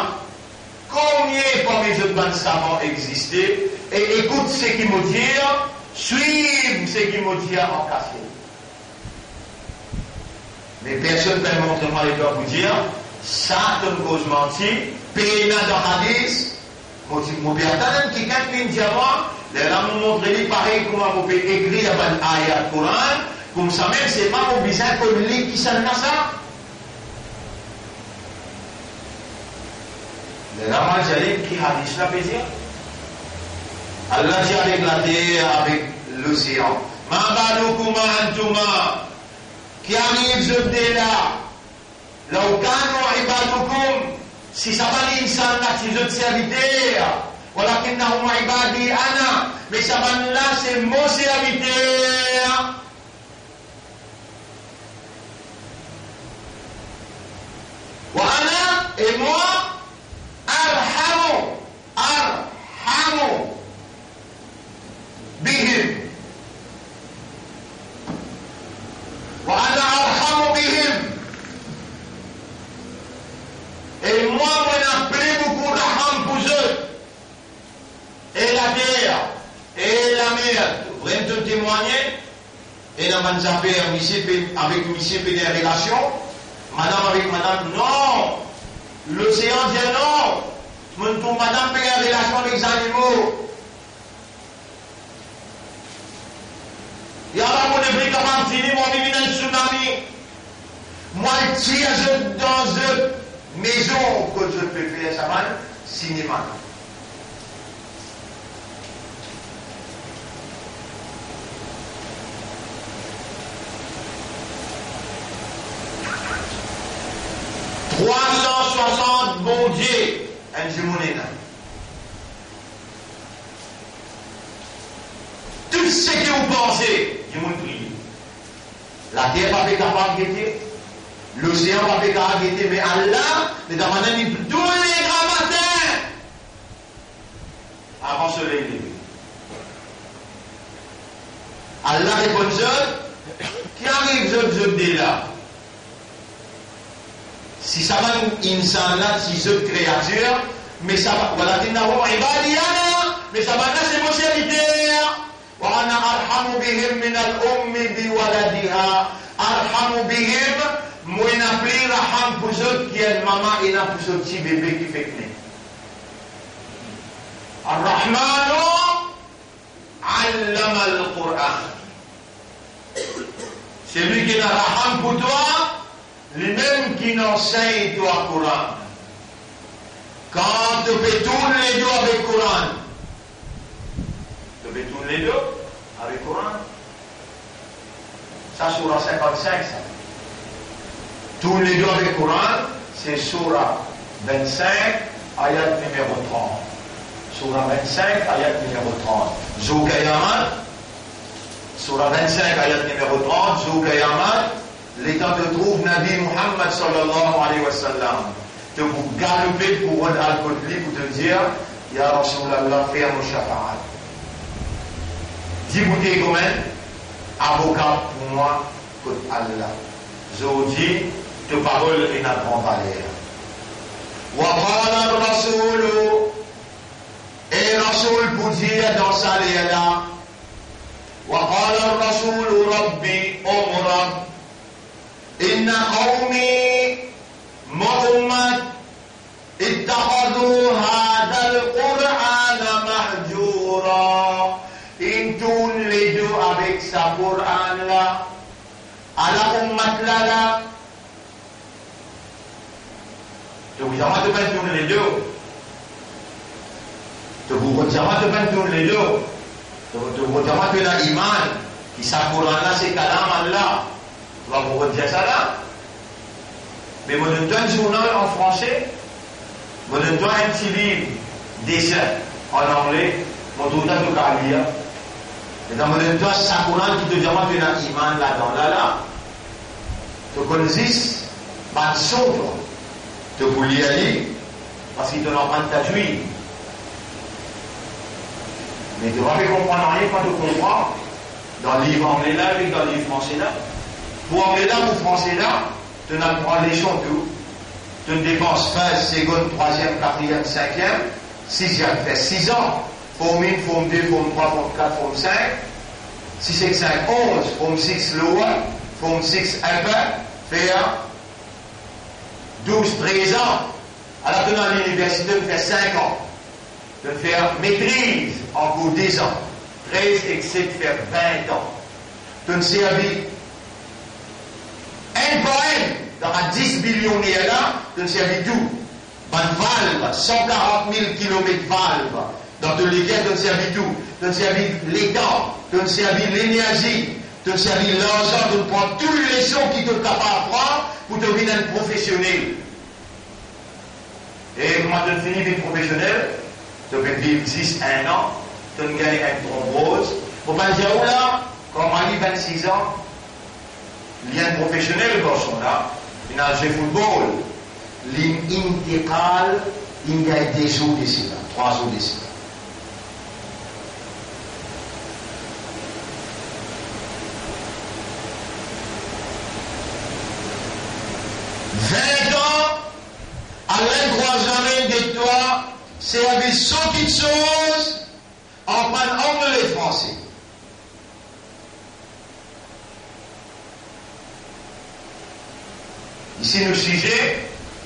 konbien parmi zot bann savan existe e ekout seki mo dir, swiv seki mo dir an kasiet? Me personn pa'nn montre mwa ledwa pou dir, sa to'nn koz manti, pena dan hadis. Mo ti, mo pe atann enn kikenn vinn dir mwa, lerla mo montre li parey kouma mo pe ekrir bann ayat Koran, koumsamem selman mo bizin konn li kisannla sa. Lerla mo al dir li ki hadis la pe dir. Allah dir avek later, avek losean: Ma balukuma antuma? Ki ariv zot de la? Law kanu ibadukum, si sa bann insan la ti zot serviter, walakinnahum ibadi ana, me sa bann la se mo serviter. Wa ana, e mwa, arhamu, arhamu bihim. Wa ana arhamu bihim. E mwa, mo ena pli boukou raham pou zot. E later, e lamer, vremem to temwagne, Ena bann zafer misie pe, avek misie pe gagn relasion, madam avek madam, non. Losean dir non, mo trouv madam pe gagn relasion avek zanimo. Ya Rabb, mo nepli kapav tini, mo anvi vinn enn tsunami. Mo al tir zot dan zot mezon kot zot pe fer sa bann sinema. Trwa san swasant Bondie, enn dimoun ena. Tou seki ou panse, dimoun priye. Later pa pe kapav gete, losean pa pe kapav gete, me Allah, me dan matin li tou le gramatin, avan soley leve. Allah reponn zot, ki ariv zot, zot de la? Si sa bann insan la ti zot kreatir, me sa ba-, walakinnahum ibadi ana, me sa bann la se mo serviter. Wa ana arhamu bihim minal ummi biwaladiha. Arhamu bihim, mo ena pli raham pou zot ki enn mama ena pou so ti bebe ki fek ne. Ar-Rahmanu allamal Quran. Selwi ki ena raham pou twa, limem ki ansegn twa Koran. Kan to pe tourn ledo avek Koran, to pe tourn ledo avek Koran. Sa soura sinkant-sink sa. Tourn ledo avek Koran, se soura vinn-sink, ayat nimero trant. Soura vinn-sink, ayat nimero trant. Zour Kiyamat, soura vinn-sink, ayat nimero trant, zour Kiyamat, letan to trouv Nabi Muhammad sallallahu alayhi wa sallam, to pou galoupe pou rod al kot li pou to dir, "Ya Rasoulullah, fer mo shafaat." Dir, "Boute kouma avoka pou mwa kot Allah." Zordi, to parol ena gran valer. Wa qala ar-Rasoul, e Rasoul pou dir dan sa ler la, wa qala ar-Rasoul, Rabbi, o mo Rab, inna qawmi, mo oumat, ittakhadhu hadhal Qur'ana mahjura. Inn tourn ledo avek sa Koran la. Ala oumat la la. To pou zame to pa'nn tourn ledo. To pou zame to pa'nn tourn ledo. To, to pou zame to ena iman ki sa Koran la se kalam Allah. To pa pou dir sa la. Me mo donn twa enn zournal an franse, mo donn twa enn ti liv desin an angle, mo trouv twa to kapav lir. Letan mo donn twa sa Koran ki to zame to ena iman ladan la la, to konn zis bann son twa. To pou lir li, parski to ena bann tajwid. Me to pa pe konpran nanye kan to konpran dan liv angle la avek dan liv franse la. Pou angle la, pou franse la, to ena trwa leson tou. To depans first, second, trwaziem, katriem, sinkiem, siziem, fer sizan. Form inn, form de, form trwa, form kat, form sink. Sis ek sink, onz. Form six lower, form six upper, fer douz, trez an. Ala to ena liniversite, to fer sink an. To fer metriz, ankor dez an. Trez ek set fer vin an. To servi enn par enn, dan dis bilioner la, to servi tou. Bann valv, san karant mil kilomet valv. Dan to leker, to servi tou. To servi letan, to servi lenerzi, to servi larzan, to pran tou leson ki to kapav pran pou to vinn enn profesionel. E kouma to fini vinn profesionel, to pe viv zis enn an, to gagn enn tronboz. Mo pa dir ou la, kan mo ariv vinn-sis an, li enn profesionel garson la, li inn al zwe foutbol, li intikal, li gagn de zour de sela, trwa zour de sela. Vin an, al enn trwaziem ane de twa servi so kiksoz, aprann angle, franse. Isi nou size,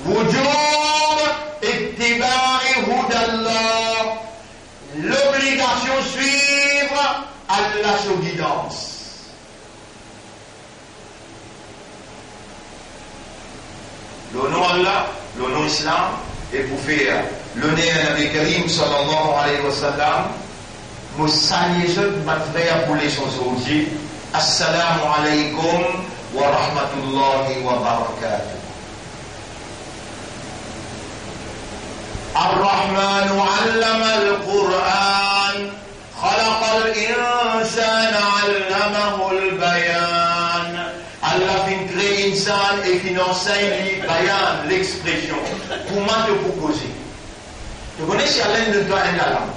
wujub ittiba'i hudallah, lobligasion swiv Allah so gidans. Lor nom Allah, lor nom Islam, e pou fer loner Nabi Karim sallallahu alayhi wa sallam, mo salie zot bann frer pou leson zordi. Assalamu alaykum wa rahmatullahi wa barakatuh. Ar-Rahmanu allama al-Qur'an, khalaqal insana allamahul bayan. Allah finn kree insan e finn ansegn li bayan, lexpresion. Kouma to pou koze. To kone si Allah inn donn twa enn lalang.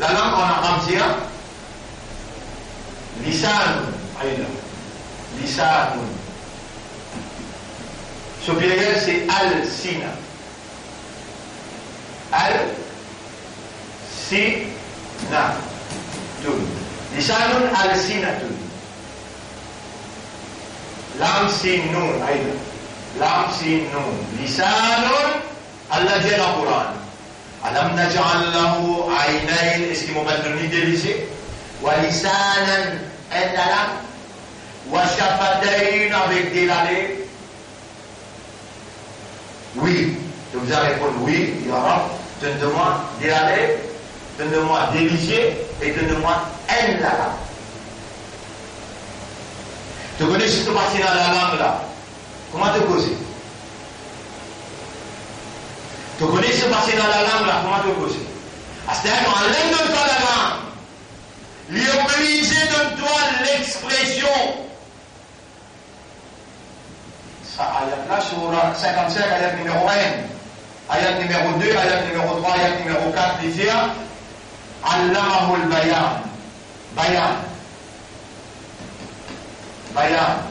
Lalang an arab dir lisan, ayla. Lisan. So pliriel se alsina. Alsinatun. Lisanun alsinatun. Lam sin nun, ayla. Lam sin nun. Lisanun, Allah dir dan Koran. Alam naj'al lahu aynayn, eski mo pa donn li de lizie? Wa lisanan, enn lalang. Wa shafatayn, avek de lalev. Wi, to bizin reponn wi, ya Rab, to donn mwa de lalev, to donn mwa de lizie, e to donn mwa enn lalang. To kone si to pa ti ena lalang la, kouma to koze? To kone si to pa ti ena lalang la, kouma to koze? Aster kan Allah donn twa lalang, li oblize donn twa lexpresion. Sa ayat la, sura sinkant-sink, ayat nimero enn, ayat nimero de, ayat nimero trwa, ayat nimero kat, li dir, allamahul bayan. Bayan. Bayan.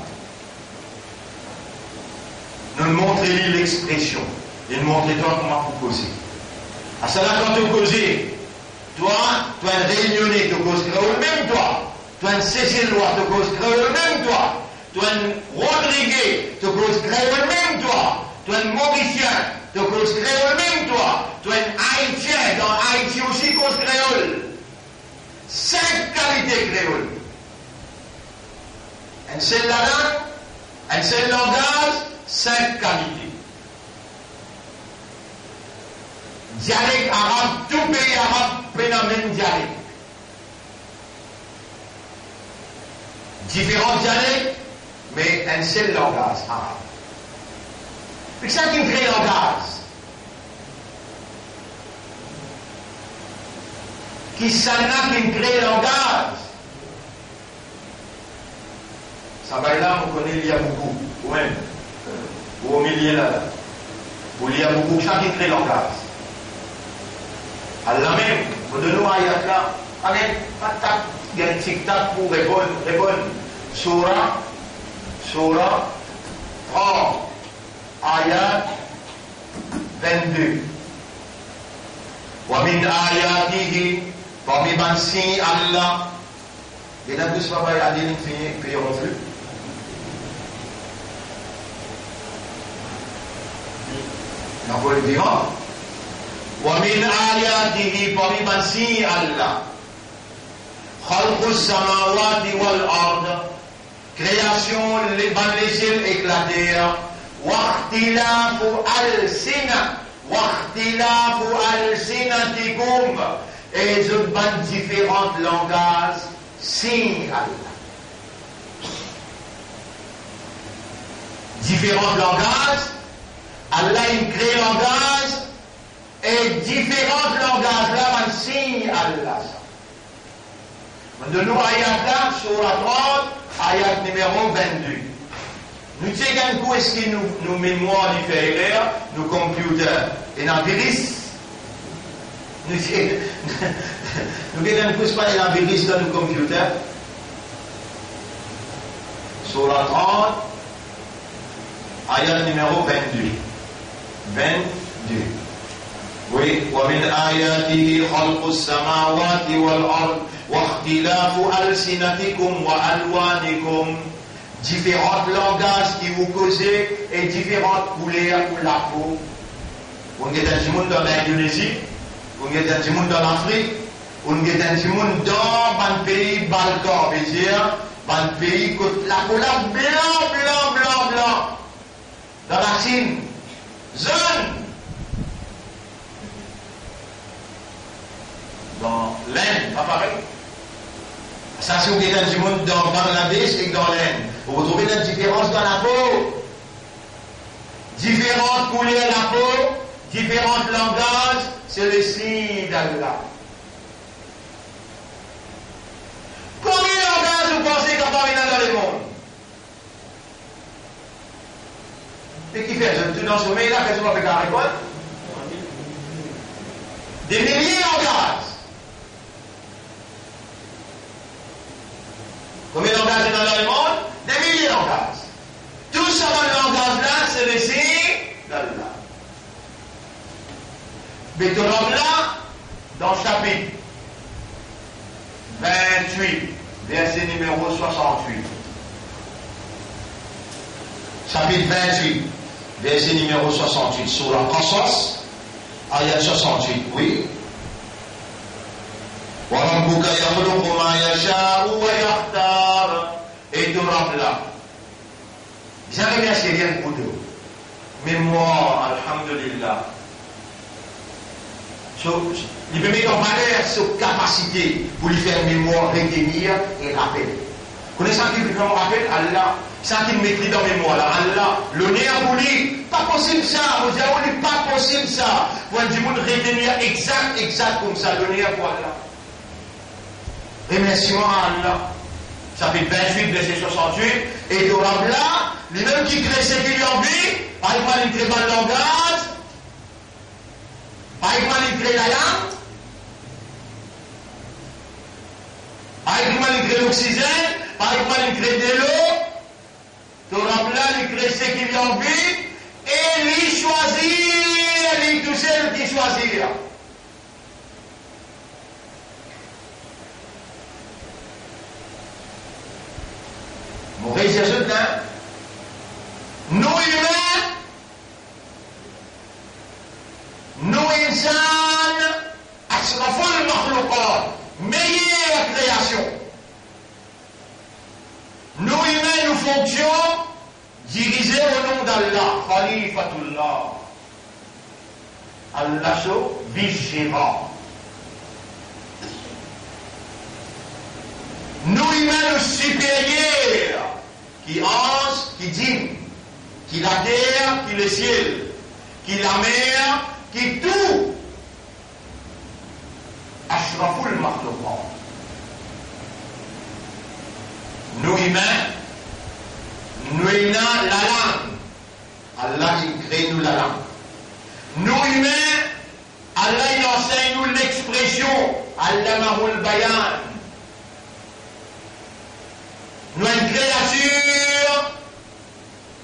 Nou montre li lexpresion. Li montre twa kouma pou koze. Asala kan to koze, twa, to enn Reynione, to koz kreol mem twa. To enn Seselwa, to koz kreol mem twa. To enn Rodrige, to koz kreol mem twa. To enn Morisien, to koz kreol mem twa. To enn Aitien, dan Aiti osi koz kreol. Sink kalite kreol. Enn sel lalang, enn sel langaz, sink kalite. Dialek arab, tou pei arab pena mem dialek. Diferan dialek, me enn sel langaz arab. Kisannla ki kre langaz? Kisannla ki kre langaz? Sa bay la, mo kone li a boukou, ou mem, ou omilie la, la. Ou li a boukou, sa ki kre langaz. Allah mem, mo donn ou ayat la, ale, pa tak, gagn tiktak pou reponn, reponn. Sura, sura trant, ayat vennde. Wa min ayatihi, parmi bann sign Allah, Geta dous, papa, Adil fini, fini ronfle. Napoli vivan. Wa min ayatihi, parmi bann sign Allah, khalqus samawati wal ard, kreasion le-, bann lesiel ek later, wa ikhtilafu alsina-, wa ikhtilafu alsinatikum, e zot bann diferan langaz, sign Allah. Diferan langaz, Allah inn kre langaz, e diferan langaz la, bann sign Allah sa. Mo donn nou ayat la, sura trant, ayat nimero vennde. Nou chek enn kou eski nou, nou memwar li fer erer, nou computer ena viris. Nou chek, nou get enn kou eski pa ena viris dan nou computer. Sura trant, ayat nimero vennde. Vennde. Wi, wa min ayatihi khalqus samawati wal ard, wa ikhtilafu alsinatikum wa alwanikum. Diferan langaz ki ou koze e diferan kouler ou lapo. Ou gete enn dimoun dan Lindonezi, ou gete enn dimoun dan Lafrik, ou gete enn dimoun dan bann pei Balkan, vedir bann pei kot lapo la blan, blan, blan, blan. Dan Lasinn, zonn. Dan Lenn, pa parey. Sa, si ou gete enn dimoun dan Bangladesh ek dan Lenn, ou retrouve enn diferans dan lapo. Diferan kouler lapo, diferan langaz, se le sign d'Allah. Konbien langaz ou panse kapav ena dan lemond? E kifer zot tou dan somey la, ki zot pa pe kapav reponn? De milie langaz. Konbien langaz ena dan lemond? De milie langaz. Tou sa bann langaz la, se le sign d'Allah. Be to Rab la, dan sapit vintwit, verse nimero swasantwit. Sapit vintwit, verse nimero swasantwit, Sourate Al-Qasas, ayat swasantwit, wi. Wa rabbuka yakhluqu ma yasha'u wa yakhtar. E to Rab la, bizin remersie li pou to memwar, alhamdulillah. So, li pe met an valer so kapasite pou li fer memwar retenir e rapel. Kone sa ki fer rapel? Allah. Sa ki met li dan memwar la, Allah. Loner pou li. Pa posib sa, mo dir ou, li pa posib sa pou enn dimoun retenir exakt, exakt koumsa. Loner pou Allah. Remersiman a Allah. Sapit vintwit, verse swasantwit, e to Rab la, limem ki kre seki li anvi, parey kouma li kre bann langaz, parey kouma li kre lalang, parey kouma li kre loksizenn, parey kouma li kre delo, to Rab la, li kre seki li anvi, e li swazir, li tousel ki swazir. Mo redir zot la, nou imin, nou insan, ashraful makhloukat, meyer kreasion. Nou imin, nou fonksion, dirize o nom d'Allah, Khalifatullah. Allah so vis-zeran. Nou imin, nou siperyer, ki anz, ki djinn, ki later, ki lesiel, ki lamer, ki tou. Ashraful makhloukat. Nou imin, nou ena lalang. Allah inn kre nou lalang. Nou imin, Allah inn ansegn nou lexpresion, allamahul bayan. Nou enn kreatir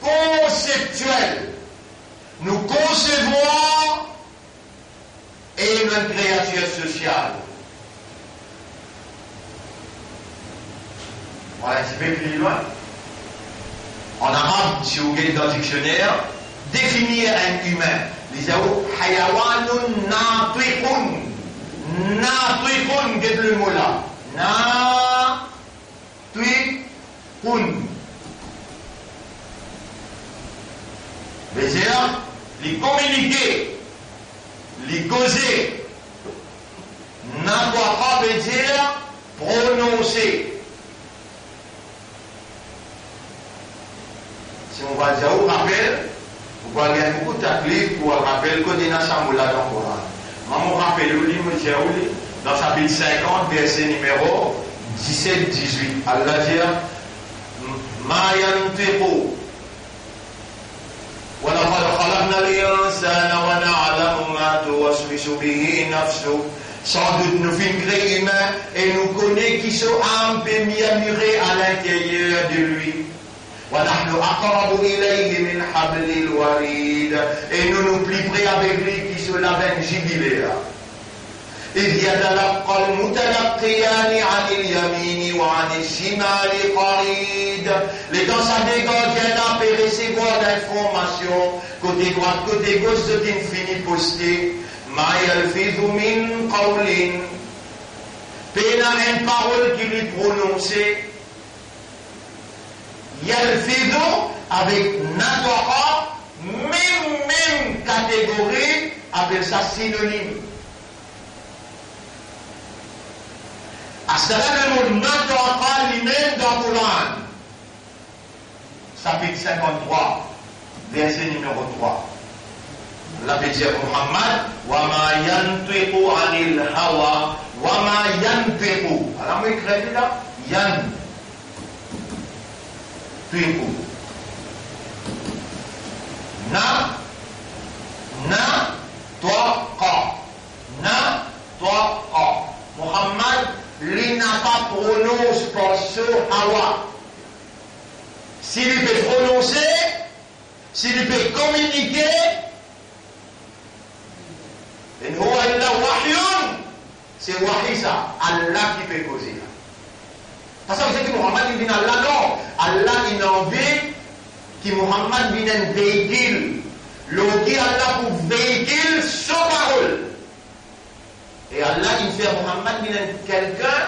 konseptiel. Nou konsevwar e nou enn kreatir sosial. Mo al enn tipe pli lwin. An arab, si ou get dan diksioner, definir enn imin, li dir ou hayawanun natiqun. Natiqun, get lemo la. Na- twi kounn. Vedir, li kominike, li koze. Natwaqa vedir prononse. Si mo va dir ou rapel, ou va gagn boukou taklif pou rapel kot ena sa mo la dan Koran. Mwa mo rapel ou li, mo dir ou li, dan sapit sinkant, verse nimero diset, dizwit, Allah dir, ma yantiqu, wa laqad khalaqnal insana wa na'lamu ma tuwaswisu bihi nafsuh. Sandout nou finn kre imin e nou kone ki so am pe mirmire a linteryer de li. Wa nahnu aqrabu ilayhi min hablil warid. E nou, nou pli pre avek li ki so lavenn zibiler. Idh yatalaqqal mutalaqqiyani anil yamini wa anis shimali qa'id. Letan sa de gardien la pe resevwar linformasion, kote drwat, kote gos, zot inn fini poste, ma yalfizu min qawlin, pena enn parol ki li prononse, yalfizu avek natwaqa, mem, mem kategori, apel sa sinonim. Asala le mo natwaqa limem dan Koran, sapit sinkant-trwa, verse nimero trwa. La pe dir Muhammad, "Wa ma yantiqu anil hawa, wa ma yantiqu." Ala mo ekrir li la, yan. Tiqu. Na, na, twa, qa. Na, twa, qa. Muhammad, li napa prononse par so hawa. Si li pe prononse, si li pe kominike, in huwa illa wahyun, se wahi sa, Allah ki pe koze la. Pa sa vedir ki Muhammad inn vinn Allah, non. Allah inn anvi ki Muhammad vinn enn veikil, lor ki Allah pou veikil so parol. E Allah inn fer Muhammad vinn enn kelkin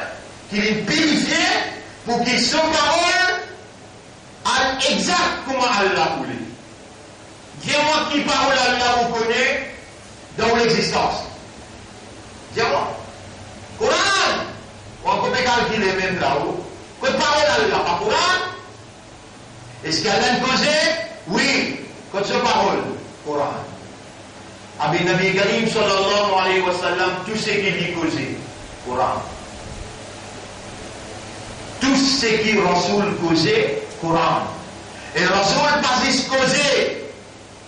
ki li pirifie pou ki so parol al exakt kouma Allah oule. Dir mwa ki parol Allah ou kone dan ou lexistans. Dir mwa. Koran. Ou ankor pe kalkile mem la ou. Kot parol Allah, pa Koran? Eski Allah inn koze? Wi. Kot so parol? Koran. Abe Nabi Karim sallallahu alayhi wa sallam, tou seki li koze, Koran. Tou seki Rasoul koze, Koran. E Rasoul pa zis koze,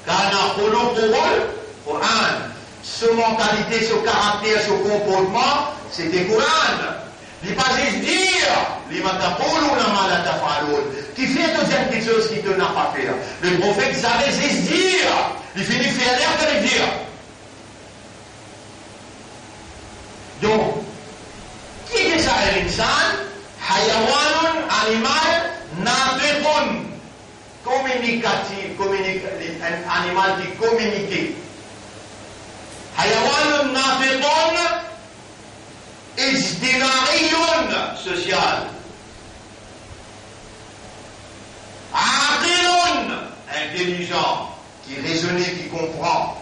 kana khuluquhul Koran. So mantalite, so karakter, so konportman, sete Koran. Li pa zis dir, "Lima taquluna ma la taf'alun." Kifer to dir enn kiksoz ki to napa fer? Le profet zame zis dir, li fini fer ler ki li dir. Donk, ki ete sa enn insan? Hayawanun, animal, natiqun, kominikatif, kominik-, enn animal ki kominike. Hayawanun natiqun, ijtimaiyun, sosial. Aqilun, intelizan, ki rezone, ki konpran.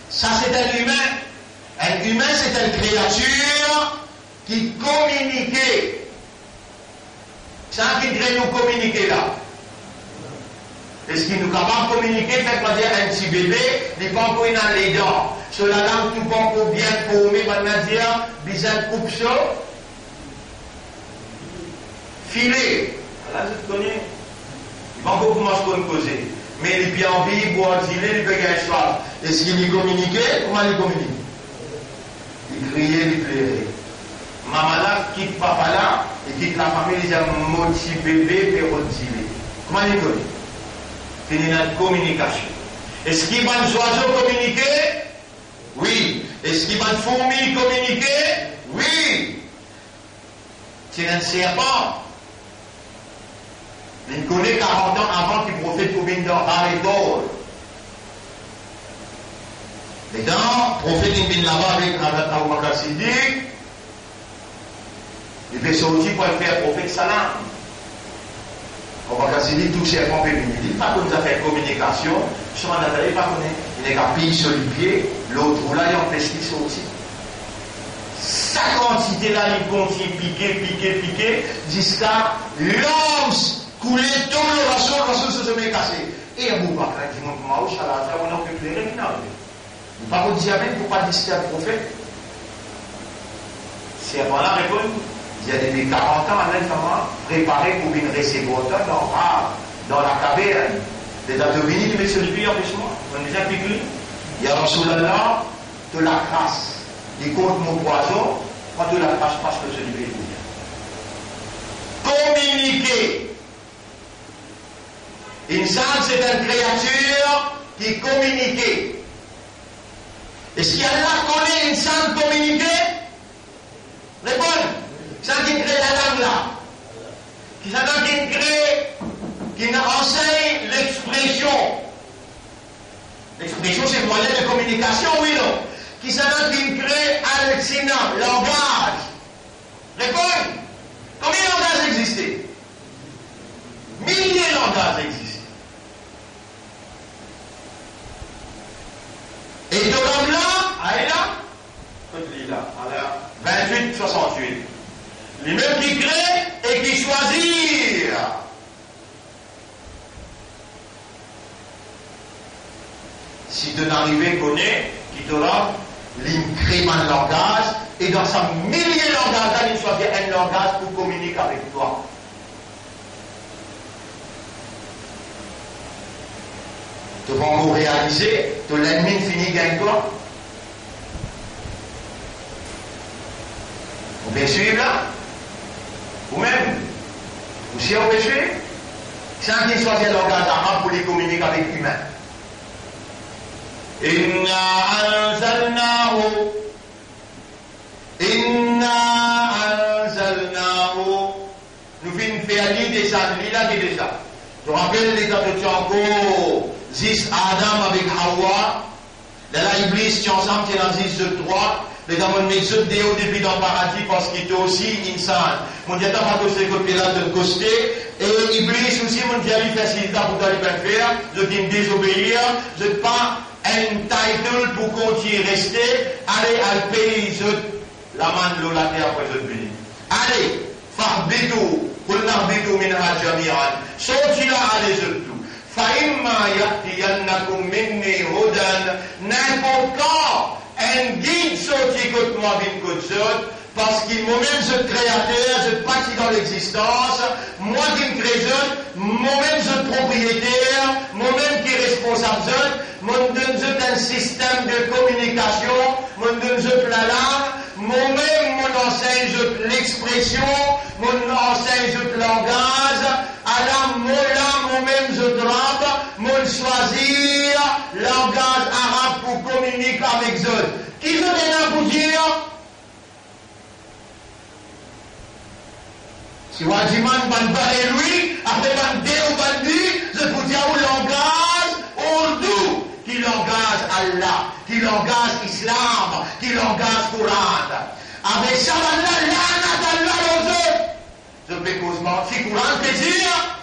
Sa se enn imin. Enn imin se enn kreatir ki kominike. Sa ki kre nou kominike la. Eski nou kapav kominike? Fer pa dir enn ti bebe, li pankor ena ledan. So lalang tou pankor bien forme, bann la dir, bizin koup so file. Ala zot kone. Li pankor koumans konn koze. Me li pe anvi bwar dile, li pe gagn swaf. Eski li kominike? Kouma li kominike? Li kriye, li plere. Mama la kit papa la, li kit lafami, li dir, "Mo ti bebe pe rod dile." Kouma li kone? Finn ena kominikasion. Eski bann zwazo kominike? Wi. Eski bann fourmi kominike? Wi. Ti ena enn serpan. Li kone karant an avan ki profet pou vinn dan Hor e Thor. Letan profet inn vinn laba avek Hazrat Abu Bakr Siddiq, li pe sorti pou al fer profet salam. Abu Bakr Siddiq, tou serpan pe vini. Li pa konn zafer kominikasion, so manda li pa kone. Li neka piy so lipie, lor trou la, li anpes li sorti. Sa kantite la, li kontign pike, pike, pike, ziska larm koule, tom lor Rasoul, Rasoul so zame kase. E Abu Bakr dir, "Mo, kouma ou, sa la, sa, ou ena pe plere, ki ena arive?" Li pa pou dir amen pou pa distirb profet. Serpan la reponn, dir, "Depi karant an, Allahu Taala prepare pou vinn resevwar twa dan Hor, dan lakavern. Letan to vini, to met so lipie, anpes mwa. Mo bizin pik li." "Ya Rasoul Allah, to lakras, li kont mo pwazon, pran to lakras, pas to so lipie pou mwa." Kominike. Insan se enn kreatir ki kominike. Eski Allah kone insan kominike? Reponn. Kisannla ki kre lalang la? Kisannla ki kre Ki'nn ansegn lexpresion. Lexpresion, se mwayin de kominikasion, wi, non? Kisannla ki'nn kre alsina, langaz? Reponn. Konbien langaz existe? Milie langaz existe. E Tolam la, ayo la, kot li la, ala, vintwit swasantwit. Limem ki kre e ki swazir. Si to'nn arive kone ki Tolam, li kre bann langaz, e dan sa milie langaz la, li swazir enn langaz pou kominike avek twa. To pa ankor realize, to lennmi fini gagn twa. Ou pe swiv la? Ou mem? Ou sir ou pe swiv? Sa ki swazir langaz arab pou li kominike avek imin. Inna anzalnahu. Inna anzalnahu. Nou finn fer li desann, li la ki desann. To rapel letan to ti ankor zis Adam avek Hawa? Lerla Iblis ti ansam, ti ena zis zot trwa. Letan mo'nn met zot deor depi dan paradi, parski to osi insan. Mo'nn dir twa pa koste kot pie la, to koste. E Iblis osi, mo'nn dir li fer sizda pou twa, li pa'nn fer. Zot inn dezobeir. Zot pa entitled pou kontign reste. Ale, al pey zot lamann lor later apre zot vini. Ale, fahbitu, qulna hbitu minha jamian. Sorti la, ale zot tou. Fa imma ya'tiyannakum minni hudan, ninport kan, enn gid sorti kot mwa vinn kot zot, parski momem zot kreater, zot pa ti dan lexistans, mwa ki'nn kre zot, momem zot propriyeter, momem ki responsab zot, mo'nn donn zot enn sistem de kominikasion, mo'nn donn zot lalang, momem mo'nn ansegn zot lexpresion, mo'nn ansegn zot langaz, ala mo la, momem zot Rab, mo'nn swazir langaz arab pou kominike avek zot. Ki zot ena pou dir? Si ou al dimann bann Barelwi, apre bann Deobandi, zot pou dir ou langaz Ourdou, ki langaz Allah, ki langaz Islam, ki langaz Koran. Avek sa bannla, lanat Allah lor zot. Zot pe koz manti, Koran pe dir,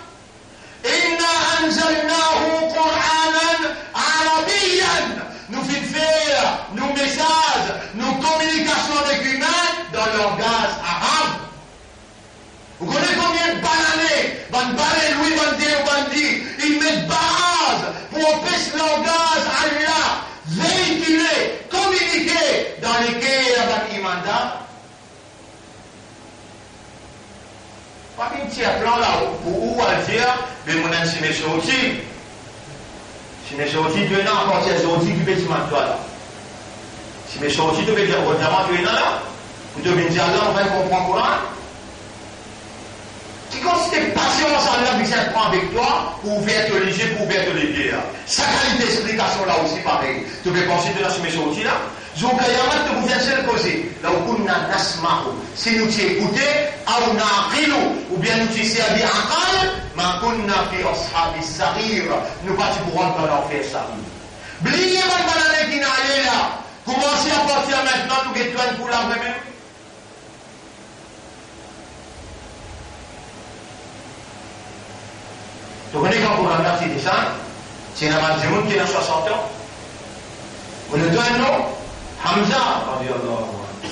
Inna anzalnahu Qur'anan Arabiyyan. Nou finn fer nou mesaz, nou kominikasion avek imin dan langaz arab. Ou kone konbien bann ane bann Barelwi, bann Deobandi, inn met baraz pou anpes langaz Allah veikile, kominike dan leker bann imandar? Pa vinn tir plan la pou ou al dir, be mo ena enn sime sorti. Sime sorti, to ena apartir zordi ki pe dimann twa la. Sime sorti, to pe dir, o, dimann to ena la, pou to vinn dir, Allah, mo pa konpran Koran. Ki kantite pasians Allah bizin pran avek twa pou ouver to lizie, pou ouver to leker? Sa kalite explikasion la osi parey. To pe panse to ena sime sorti la? Zour kiyamat, to pou dir enn sel koze, "Law kunna nasma'u", si nou ti ekoute, "aw na'qilu", oubien nou ti servi akal, "ma kunna fi ashabis sa'ir", nou pa ti pou rant dan lanfer Sa'ir. Bliye bann, bann ane ki'nn ale la. Koumanse apartir mintnan, nou get twa enn kou la vremem. To kone kan Koran la ti desann, ti ena bann dimoun ki ena swasant an. Mo donn twa enn non, Hamza, radiyallahu anhu.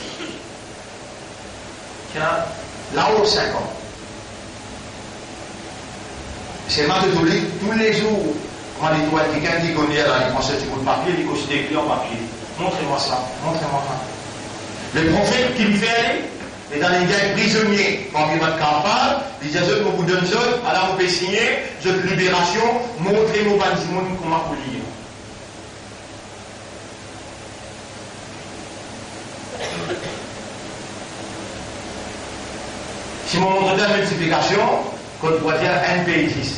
Ti ena lao sink an. Selman to li toulezour, kouma li trouv kikenn ki kone la, li pran so ti bout papie, li koste ekrir an papie. Montre mwa sa, montre mwa sa. Leprofet ki li fer li, letan li gagn prizonie parmi bann kafar, li dir zot, "Mo pou donn zot, ala mo pe signe, zot liberasion, montre mo bann dimoun kouma pou lir." Si mo montre twa miltiplikasion, kot pou dir enn pey dis,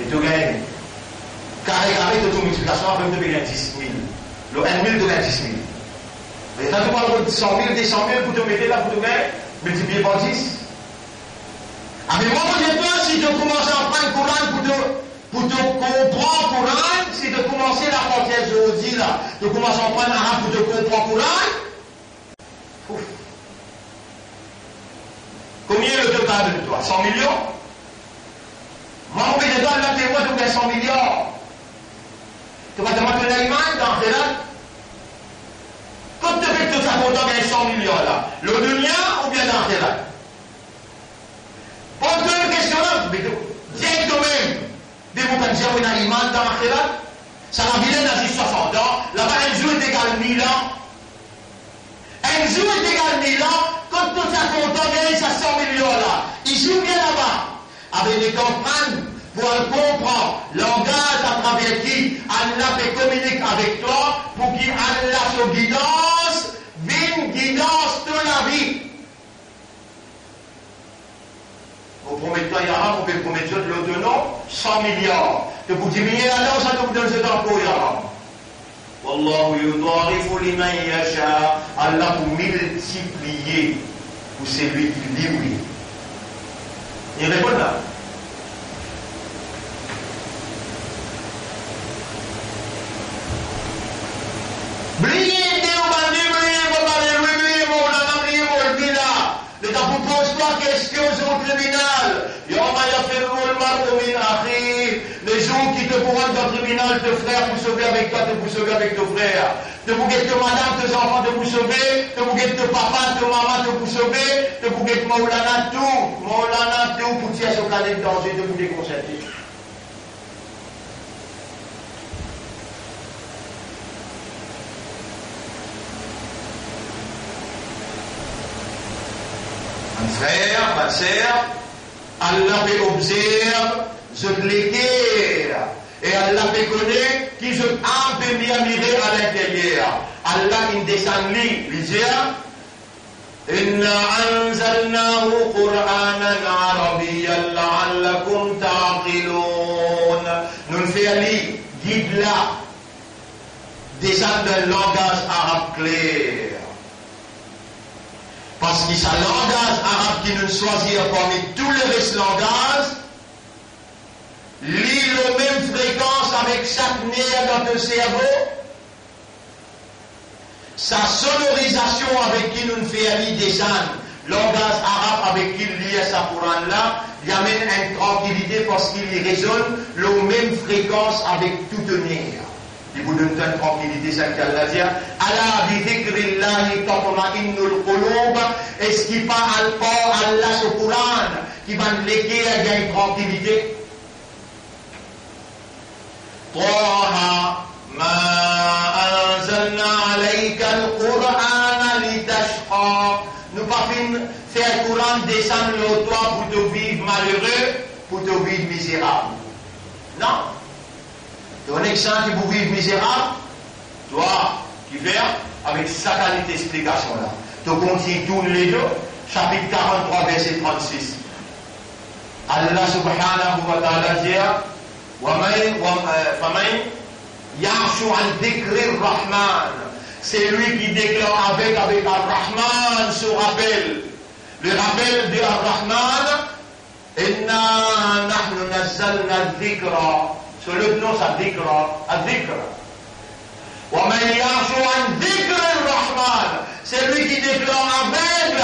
e to gagn kare kare, to trouv miltiplikasion, apre to pe gagn dis mil. Lor enn mil, to gagn dis mil. Me kan to pran kot san mil, de san mil pou to mete la, pou to gagn, miltipliye par dis. Abe mwa, mo dir twa, si to koumans aprann Koran pou to Pou to konpran Koran, si to koumanse laparti zordi la, to koumans aprann arab pou to konpran Koran. Ouf. Konbien loto to gagn twa? San milion? Mwa, mo pe dir twa, Allah temwin, to gagn san miliar. To pa demann to ena iman dan axirat? Kot to pe, to ti a kontan gagn san miliar la? Lor dunia oubien dan axirat? Poz twa kestion la, me to, dir tomem. Me mo pa dir mo ena iman dan axirat. Sa lavi la ena zis swasant an, laba enn zour li egal mil an. Enn zour li egal mil an, kot to ti a kontan gagn sa san miliar la? Isi oubien laba? Abe, nek aprann pou al konpran langaz atraver ki Allah pe kominik avek twa, pou ki Allah so gidans vinn gidans to lavi. Mo promet twa, ya Rab, mo pe promet zot lor to non, san miliar. To pou diminie ladan sa, to pou donn zot ankor, ya Rab. Wallahu yudaifu liman yasha. Allah pou miltiplie pou selwi ki li vle. Li reponn la. Bliye Deobandi, bliye Bobale, bliye Moulana, bliye Molvi la. Letan pou poz twa kestion zour tribinal, yawma yafirrul mar'u min akhih. Lezour ki to pou rant dan tribinal, to frer pou sove avek twa, to pou sove avek to frer. To pou get to madam, to zanfan, to pou sove. To pou get to papa, to mama, to pou sove. To pou get Moulana, tou. Moulana, tou pou tir so kanet danze, to pou dekonserte. Bann frer, bann ser, Allah pe obzerv zot leker, e Allah pe kone ki zot am pe mirmire alinteryer. Allah inn desann li, li dir, "Inna anzalnahu Qur'anan Arabiyyan la'allakum ta'qilun." Nou'nn fer li, gid la, desann dan langaz arab kler. Parski sa langaz arab ki nou'nn swazir parmi tou leres langaz, li lor mem frekans avek sak ner dan to servo. Sa sonorizasion avek ki nou'nn fer li desann, langaz arab avek ki lir sa Koran la, li amenn enn trankilite parski li rezonn lor mem frekans avek tou to ner. Li pou donn twa enn trankilite, sa ki Allah dir, "Ala bi zikrillahi tatma'innul qulub." Eski pa al par Allah so Koran ki bann leker gagn trankilite? Taha, ma anzalna alaykal Qur'ana litashqa. Nou pa finn fer Koran desann lor twa pou to viv malere, pou to viv mizerab. Non. To nek sa ki pou viv mizerab, twa, kifer, avek sa kalite explikasion la, to kontign tourn ledo, sapit karant-trwa, verse trant-sis. Allah subhanahu wa ta'ala dir, wa man, wa, eh, faman ya'shu an dhikrir rahman, selwi ki deklar aveg avek Ar-Rahman so rapel, le rapel de Ar-Rahman, inna nahnu nazzalna dhikra. So lot non sa dhikra, adh-dhikr. Wa man ya'shu an dhikrir rahman, selwi ki deklar aveg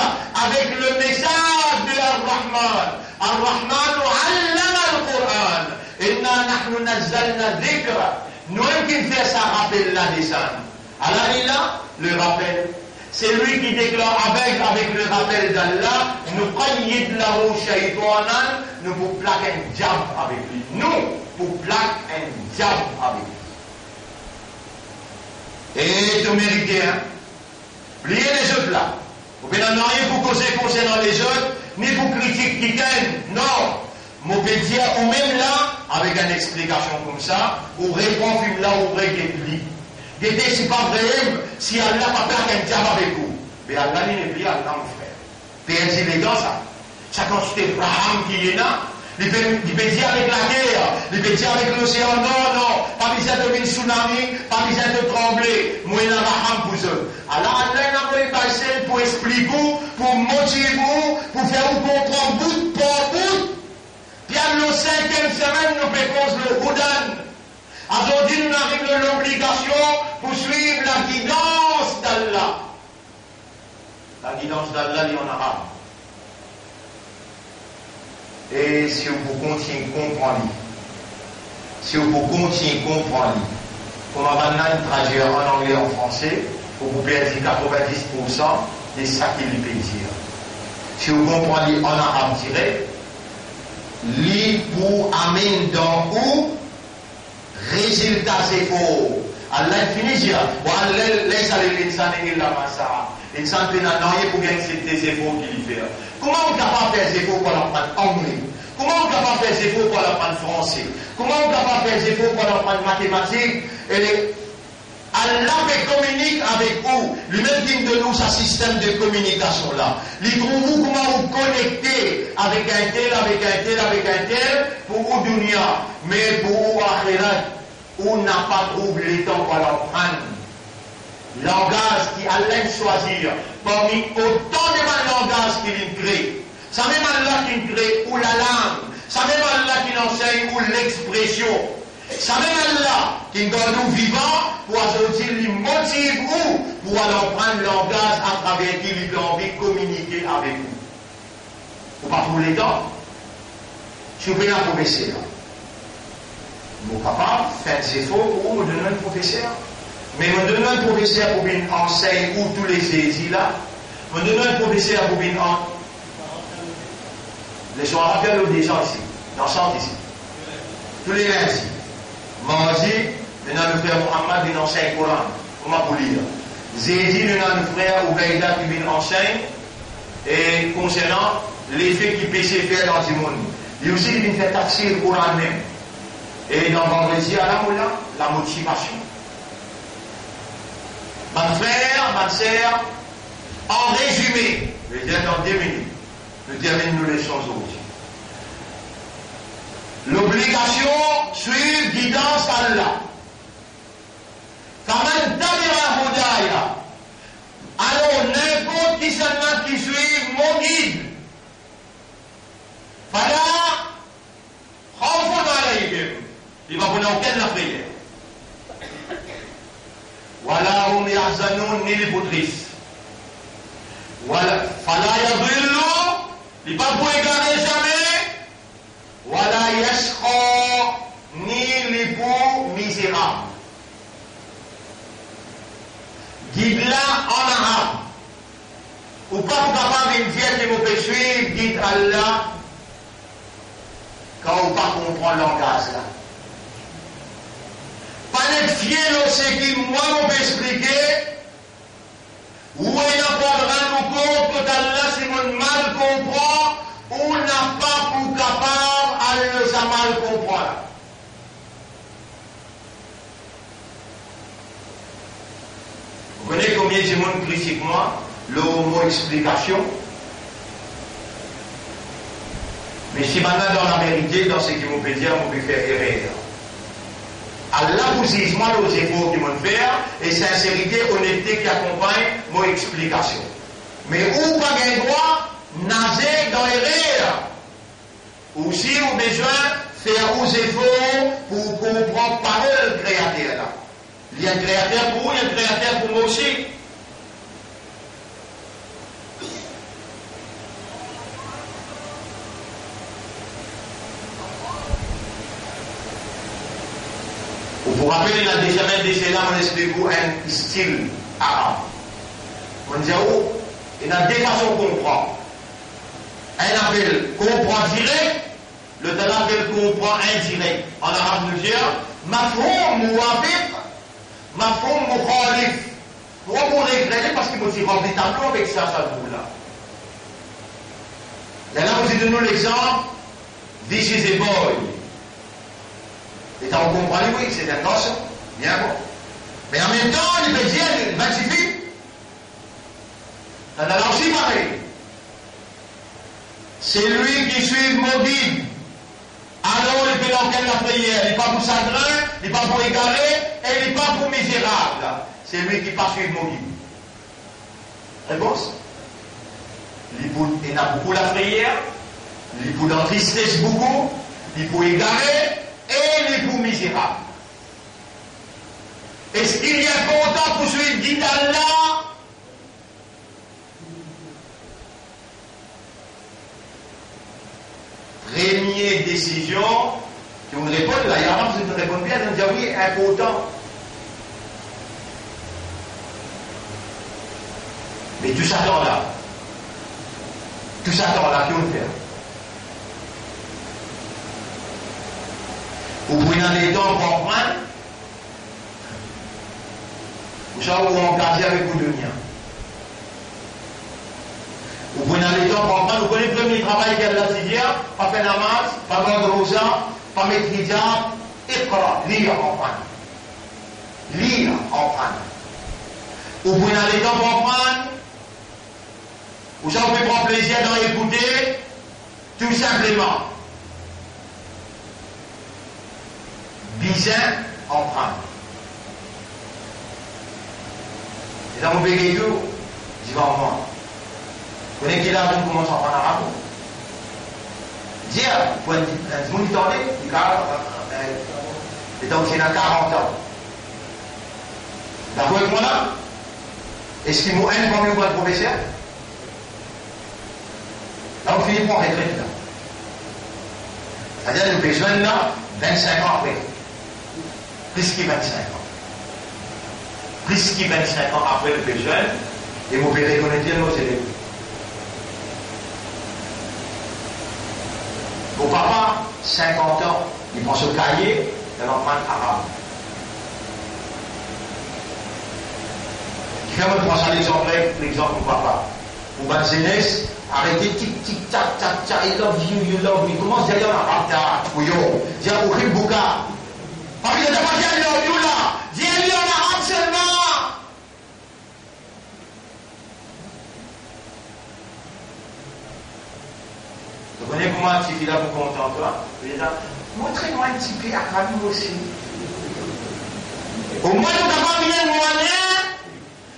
avek le mesaz de Ar-Rahman. Ar-Rahman allama al-Qur'an. Inna nahnu nazzalna dhikra. Nou mem ki fer sa rapel la desann. Ala li la, le rapel. Selwi ki deklar aveg avek le rapel d'Allah, nuqayyid lahu shaytanan, nou pou plak enn diab avek li. Nou pou plak enn diab avek li. E to merite, hein? Bliye lezot la. Ou pena nanye pou koze konsernan lezot, ni pou kritik kikenn. Non. Mo pe dir ou mem la, avek enn explikasion koumsa, ou repran fim la, ou reget li. Gete si pa vre, si Allah pa plak enn diab avek ou. Me Allah li nepli Allah, mon frer. Perdi letan sa. Sa kantite raham ki ena, li pe, li pe dir avek later, li pe dir avek losean, non, non, pa bizin to vinn tsunami, pa bizin to tranble, mo ena raham pou zot. Ala Allah ena voye bann sel pou explik ou, pou motiv ou, pou fer ou konpran bout par bout. Pi al Lor sinkiem semenn, nou pe koz lor Hudan. Azordi, nou ariv lor lobligasion pou swiv lagidans d'Allah. Lagidans d'Allah, li an arab. E si ou pou kontign konpran li, si ou pou kontign konpran li, kouma bann la inn tradwir an angle, an franse, ou pou perdi katrovin-dis poursan de seki li pe dir. Si ou konpran li an arab direk, li pou amenn dan ou rezilta zefor. Allah fini dir, "Wa an lay-, laysa lil insani illa ma saa." Insan pena nanye pou gagn se de zefor ki li fer. Kouma ou kapav fer zefor pou al aprann angle? Kouma ou kapav fer zefor pou al aprann franse? Kouma ou kapav fer zefor pou al aprann matematik? E Allah pe kominik avek ou, limem ki donn ou sa sistem de kominikasion la. Li trouv ou kouma ou konekte avek entel, avek entel, avek entel, pou ou dunya, me pou ou axirat, ou napa trouv letan pou al aprann langaz ki Allah inn swazir parmi otan de bann langaz ki li kre. Samem Allah ki kre ou lalang, samem Allah ki ansegn ou lexpresion, samem Allah ki gard ou vivan pou azordi li motiv ou pou al aprann langaz atraver ki li pe anvi kominike avek ou. Ou pa pou letan, si ou pena profeser, mo kapav fer zefor pou ou, mo donn ou enn profeser. Me mo donn ou enn profeser pou vinn ansegn ou tou le zedi la. Mo donn ou enn profeser pou vinn an-, leson arab, fer lor dezan isi, dan sant isi. Tou le lindi, mardi, nou ena nou frer Mohammad vinn ansegn Koran, kouma pou lir. Zedi, nou ena nou frer Oubeida ki vinn ansegn e konsernan lefe ki pese fer dan dimoun. Li osi, li vinn fer tafsir Koran mem. E dan vandredi, ala mo la, lamotivasion. Bann frer, bann ser, an rezime, vedir dan de minit, nou terminn nou leson zordi. Lobligasion swiv gidans Allah. Faman tabia hudaya. Alor, ninport kisannla ki swiv mo gid, fala khawfun alayhim, li pa pou ena okenn lafreyer. Wala hum yahzanun, ni li pou tris. Wala, fala yadillu, li pa pou egare zame. Wala yashqa, ni li pou mizerab. Gid la an arab. Ou pa pou kapav vinn dir ki mo pe swiv gid Allah kan ou pa konpran langaz la. Pa net fie lor seki mwa mo pe explike, ou ena pou al rann ou kont kot Allah si mo'nn mal konpran, ou napa pou kapav al lor sa mal konpran la. Ou kone konbien dimoun kritik mwa lor mo explikasion? Me si bann la dan laverite dan seki mo pe dir, mo pe fer erer. Allah pou ziz mwa lor zefor ki mo'nn fer e sinserite, onekte ki akonpagn mo explikasion. Me ou pa gagn drwa naze dan erer. Ou osi ou bizin fer ou zefor pou konpran parol Kreater la. Li enn Kreater pou ou, li enn Kreater pou mwa osi. Ou pou rapel, ena de semenn de sela, mo'nn explik ou enn stil arab. Mo'nn dir ou, ena de fason konpran. Enn apel konpran direk, lot la apel konpran indirek. An arab nou dir mafhoum muwafiq, mafhoum mukhalif. Mwa mo regrete parski mo ti ranpli tablo avek sa, sa mo la. Lerla mo ti donn nou lexanp, this is a boy. Letan ou konpran li, wi, se enn garson. Bien bon. Me anmemtan, li pe dir, li pa tifi. Sa la osi parey. Selwi ki swiv mo gid, alor li pena okenn lafreyer, li pa pou sagrin, li pa pou egare e li pa pou mizerab. Selwi ki pa swiv mo gid. Repons? Li pou ena boukou lafreyer, li pou dan tristes boukou, Li pou egare e li pou mizerab. Eski li inportan pou swiv gid Allah? Premie desizion, ki ou reponn la, ya, si ou reponn bien, ou dir wi, inportan. Me tou sa tan la, tou sa tan la, ki ou fer? Ou pou ena letan pou aprann, ou sa ou angaze avek ou dunia. Ou pou ena letan pou aprann, ou kone premie travay ki Allah ti dir, pa fer namaz, pa gard roza, pa met hijab, iqra, lir, aprann. Lir, aprann. Ou pou ena letan pou aprann, ou sa ou pe pran plezir dan ekoute, tou sinpleman. Bizin aprann. E dan mo pe dir ou, divan mwa, kone ki laz ou koumans aprann arab? Dir, pou enn, enn dimoun ki tande, li kapav, eh, letan ou ti ena karant an. Dakor avek mwa la? Eski mo enn parmi ou bann profeser? La ou fini pran retret la. Savedir nou pe zwenn la vinn-sink an apre. Plis ki vinn-sink an. Plis ki vinn-sink an apre nou pe zwenn, e mo pe rekonet li mo zelev. Mo papa, sinkant an, li pran so kaye, li al aprann arab. Kifer mo pran sa lexanp la, lexanp mo papa. Pou bann zenes, arete tik tik tak tak tak, I love you, you love me. Koumans dir an arab, ta, pou yo. Dir uhibbuka. Pa bizin, pa dir I love you la. Dir li an arab selman. Ou kone kouma tifi la pou kontan twa? Li dir, montre mwa enn tipe arab osi. Omwin nou kapav vinn enn mwayin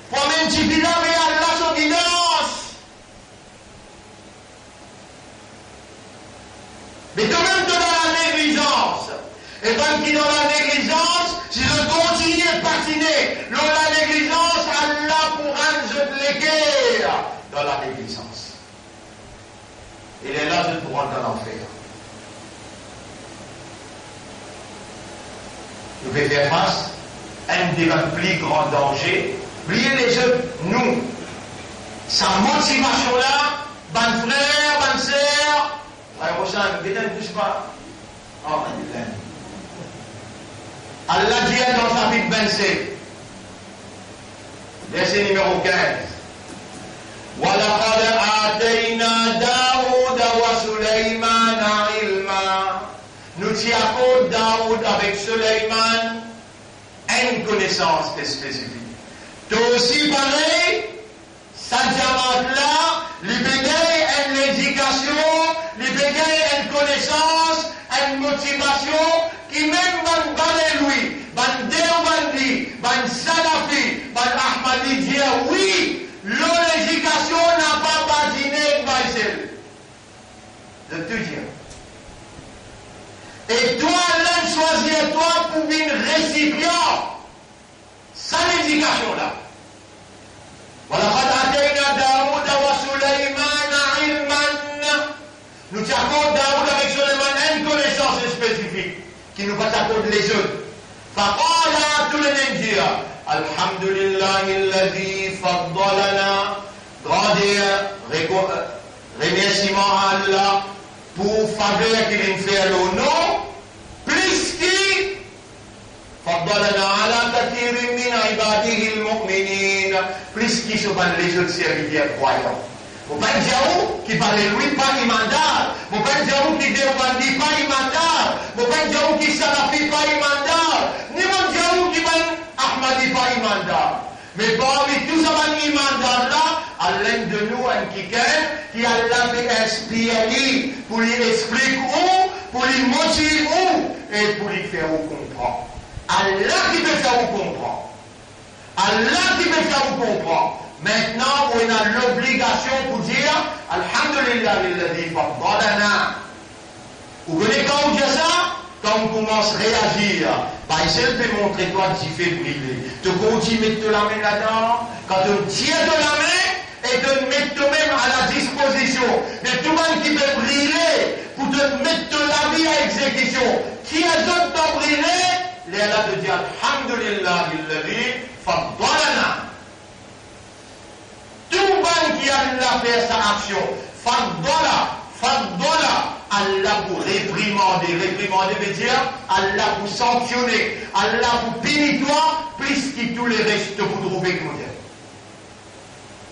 pou amenn tifi la ver Allah so gidans. Me kanmem to dan laneglizans. E bann ki dan laneglizans, si zot kontigne patine lor laneglizans, Allah pou rann zot leker dan laneglizans. E lerla zot pou rant dan lanfer. Nou pe fer fas enn de bann pli gran danze. Bliye lezot, nou. Sa motivasion la, bann frer, bann ser, ay, Rosann, get enn bous pa. Ah, Allah dir dan sapit vinn-set, verse nimero kinz, "Wa laqad atayna Dawuda wa Sulaymana ilma." Nou ti akord Daoud avek Suleyman enn konesans spesifik. To osi parey, sa diamant la, li pe gagn enn ledikasion, li pe gagn enn konesans, enn motivasion, ki mem bann Bareloui, bann Deobandi, bann Salafi, bann Ahmadi dir wi, lor ledikasion napa badine ek baysel. Zot tou dir. E twa, Allah swazir twa pou vinn resipian sa ledikasion la. "Wa laqad atayna Dawuda wa Sulaymana ilman." Nou ti akord Daoud avek Suleyman enn konesans spesifik ki nou pa ti akord lezot. Faqala, tou le nek dir, "Alhamdulillahi allazi faddalana." Grande reko-, remersiman a Allah pou faver ki linn fer lor nou, plis ki faddalana ala kathirin min ibadihi al-mu'minin, plis ki so bann lezot serviter krwayan. Mo pa dir ou ki Bareloui pa imandar, mo pa dir ou ki Deobandi pa imandar, mo pa dir ou ki Salafi pa imandar, ni mo dir ou ki bann Ahmadi pa imandar. Me parmi tou sa bann imandar la, al enn de nou, enn kikenn ki Allah pe inspir li pou li explik ou, pou li motiv ou, e pou li fer ou konpran. Allah ki pe fer ou konpran. Allah ki pe fer ou konpran. Mintnan, ou ena lobligasion pou dir, "Alhamdulillahi allazi faddalana." Ou kone kan ou dir sa, kan ou koumans reazir, pa inn sel pe montre twa dife brile. To kor ti met to lame ladan, kan to tir to lame, e to met tomem a la dispozision de tou bann ki pe brile, pou to met to lavi a exekision. Tir zot dan brile, lerla to dir, "Alhamdulillahi ladhi faddalana." Tou bann ki Allah fer sa aksion, faddala, faddala, Allah pou reprimande. Reprimande ve dir, Allah pou sanksione, Allah pou pini twa plis ki tou leres to pou trouve ki monn dir.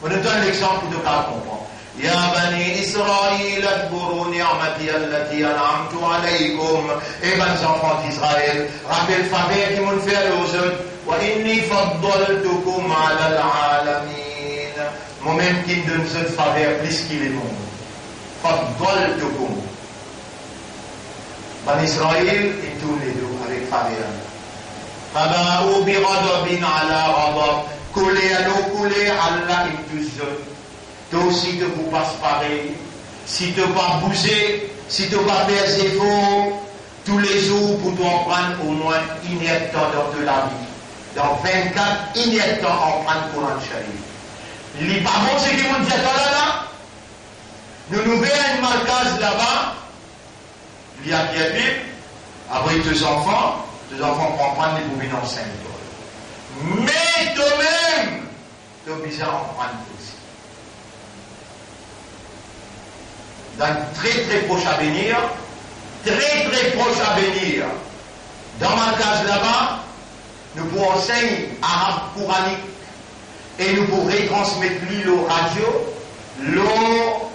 Mo donn twa enn lexanp pou to kapav konpran. Ya bani Israil, adhkuru ni'mati allati an'amtu alaykum. E bann zanfan Izrael, rapel faver ki monn fer lor zot. Wa inni faddaltukum alal alamin. Momem ki'nn donn zot faver plis ki lemond. Faddaltukum. Bann Izrael inn tourn ledo avek faver. Faba'u bighadabin ala ghadab. Koler lor koler, Allah inn tous zot. To osi to pou pas parey. Si to pa bouze, si to pa fer zefor, toulezour pou to aprann omwin inertan dan to lavi. Dan vennkat, inertan aprann Koran Sharif. Li pa bon seki monn dir twa la la? Nou, nou ouver enn markaz laba, li akeyir, apre to zanfan, to zanfan pou aprann, li pou vinn ansegn twa. Me tomem, to bizin aprann osi. Dan tre, tre pros avenir, tre, tre pros avenir, dan markaz laba, nou pou ansegn arab koranik e nou pou retransmet li lor radio, lor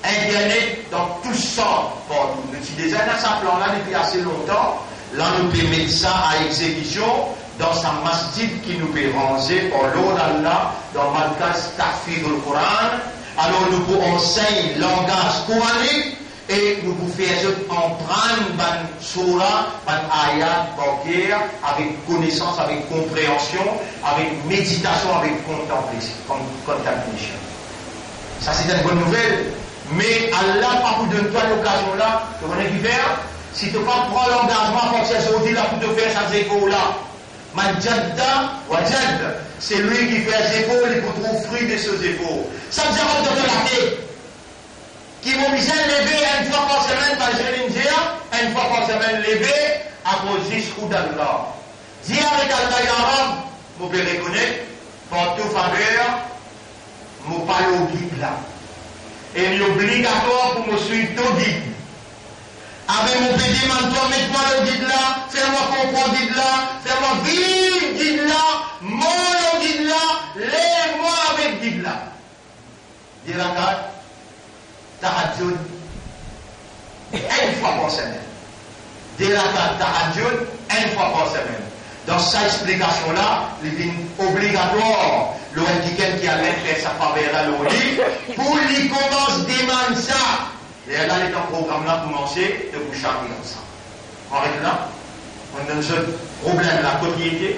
internet, dan tou sant partou. Nou ti deza ena sa plan la depi ase lontan. La nou pe met sa a exekision dan sa masjid ki nou pe ranze par lord Allah, dan Markaz Tahfizul Quran. Alor nou pou ansegn langaz koranik e nou pou fer zot aprann bann soura, bann ayat par ker, avek konesans, avek konpreansion, avek meditasion, avek kontanplas-, kon-, contemplation. Sa se enn bonn nouvel. Me Allah pa pou donn twa lokazion la, to kone ki fer? Si to pa pran langazman apartir zordi la pou to fer sa zefor la. Man jadda wajad, selwi ki fer zefor, li pou trouv fri de so zefor. Sa bizin rant dan to latet. Ki mo bizin leve enn fwa par semenn, pa zis enn fwa par semenn leve, akoz zis ou dan Allah. Dir avek Allah, ya Rab, mo pe rekonet, par to faver, mo pa lor gid la. E li obligatwar pou mo swiv to gid. Abe mo pe demann twa, met mwa lor gid la, fer mwa konpran gid la, fer mwa viv gid la, mor lor gid la, lev mwa avek gid la. De rakat tahajjud enn fwa par semenn. De rakat tahajjud enn fwa par semenn. Dan sa explikasion la, li vinn obligatwar lor enn kikenn ki al fer sa faver la lor li, pou li koumans demann sa. Lerla letan program la koumanse, to pou save sa. Aret la, mo donn zot problem la kot li ete,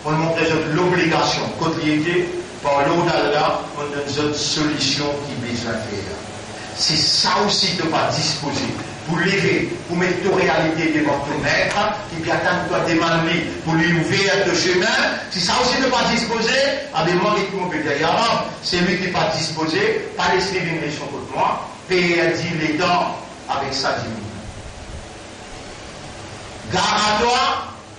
mo montre zot lobligasion kot li ete, par lord Allah, mo donn zot solision ki bizin fer. Si sa osi to pa dispoze pou leve, pou met to realite devan to met, ki pe atann twa, demann li pou li ouver to semin, si sa osi to pa dispoze, abe mwa, get ki mo pe dir, ya Rab, selwi ki pa dispoze, pa les li vinn reson kot mwa, perdi letan avek sa dimoun. Gar a twa,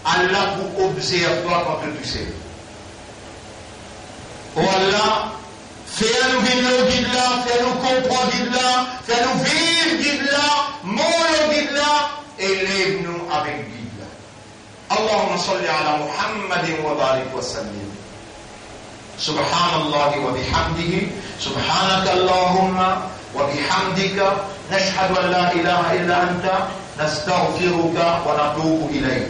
Allah pou obzerv twa kan to tousel. O Allah, fer nou vinn lor gid la, fer nou konpran gid la, fer nou viv gid la, mor lor gid la, e lev nou avek gid la. اللهم صل على محمد وبارك وسلم. سبحان الله وبحمده، سبحانك اللهم وبحمدك، نشهد أن لا إله إلا أنت، نستغفرك ونتوب إليك.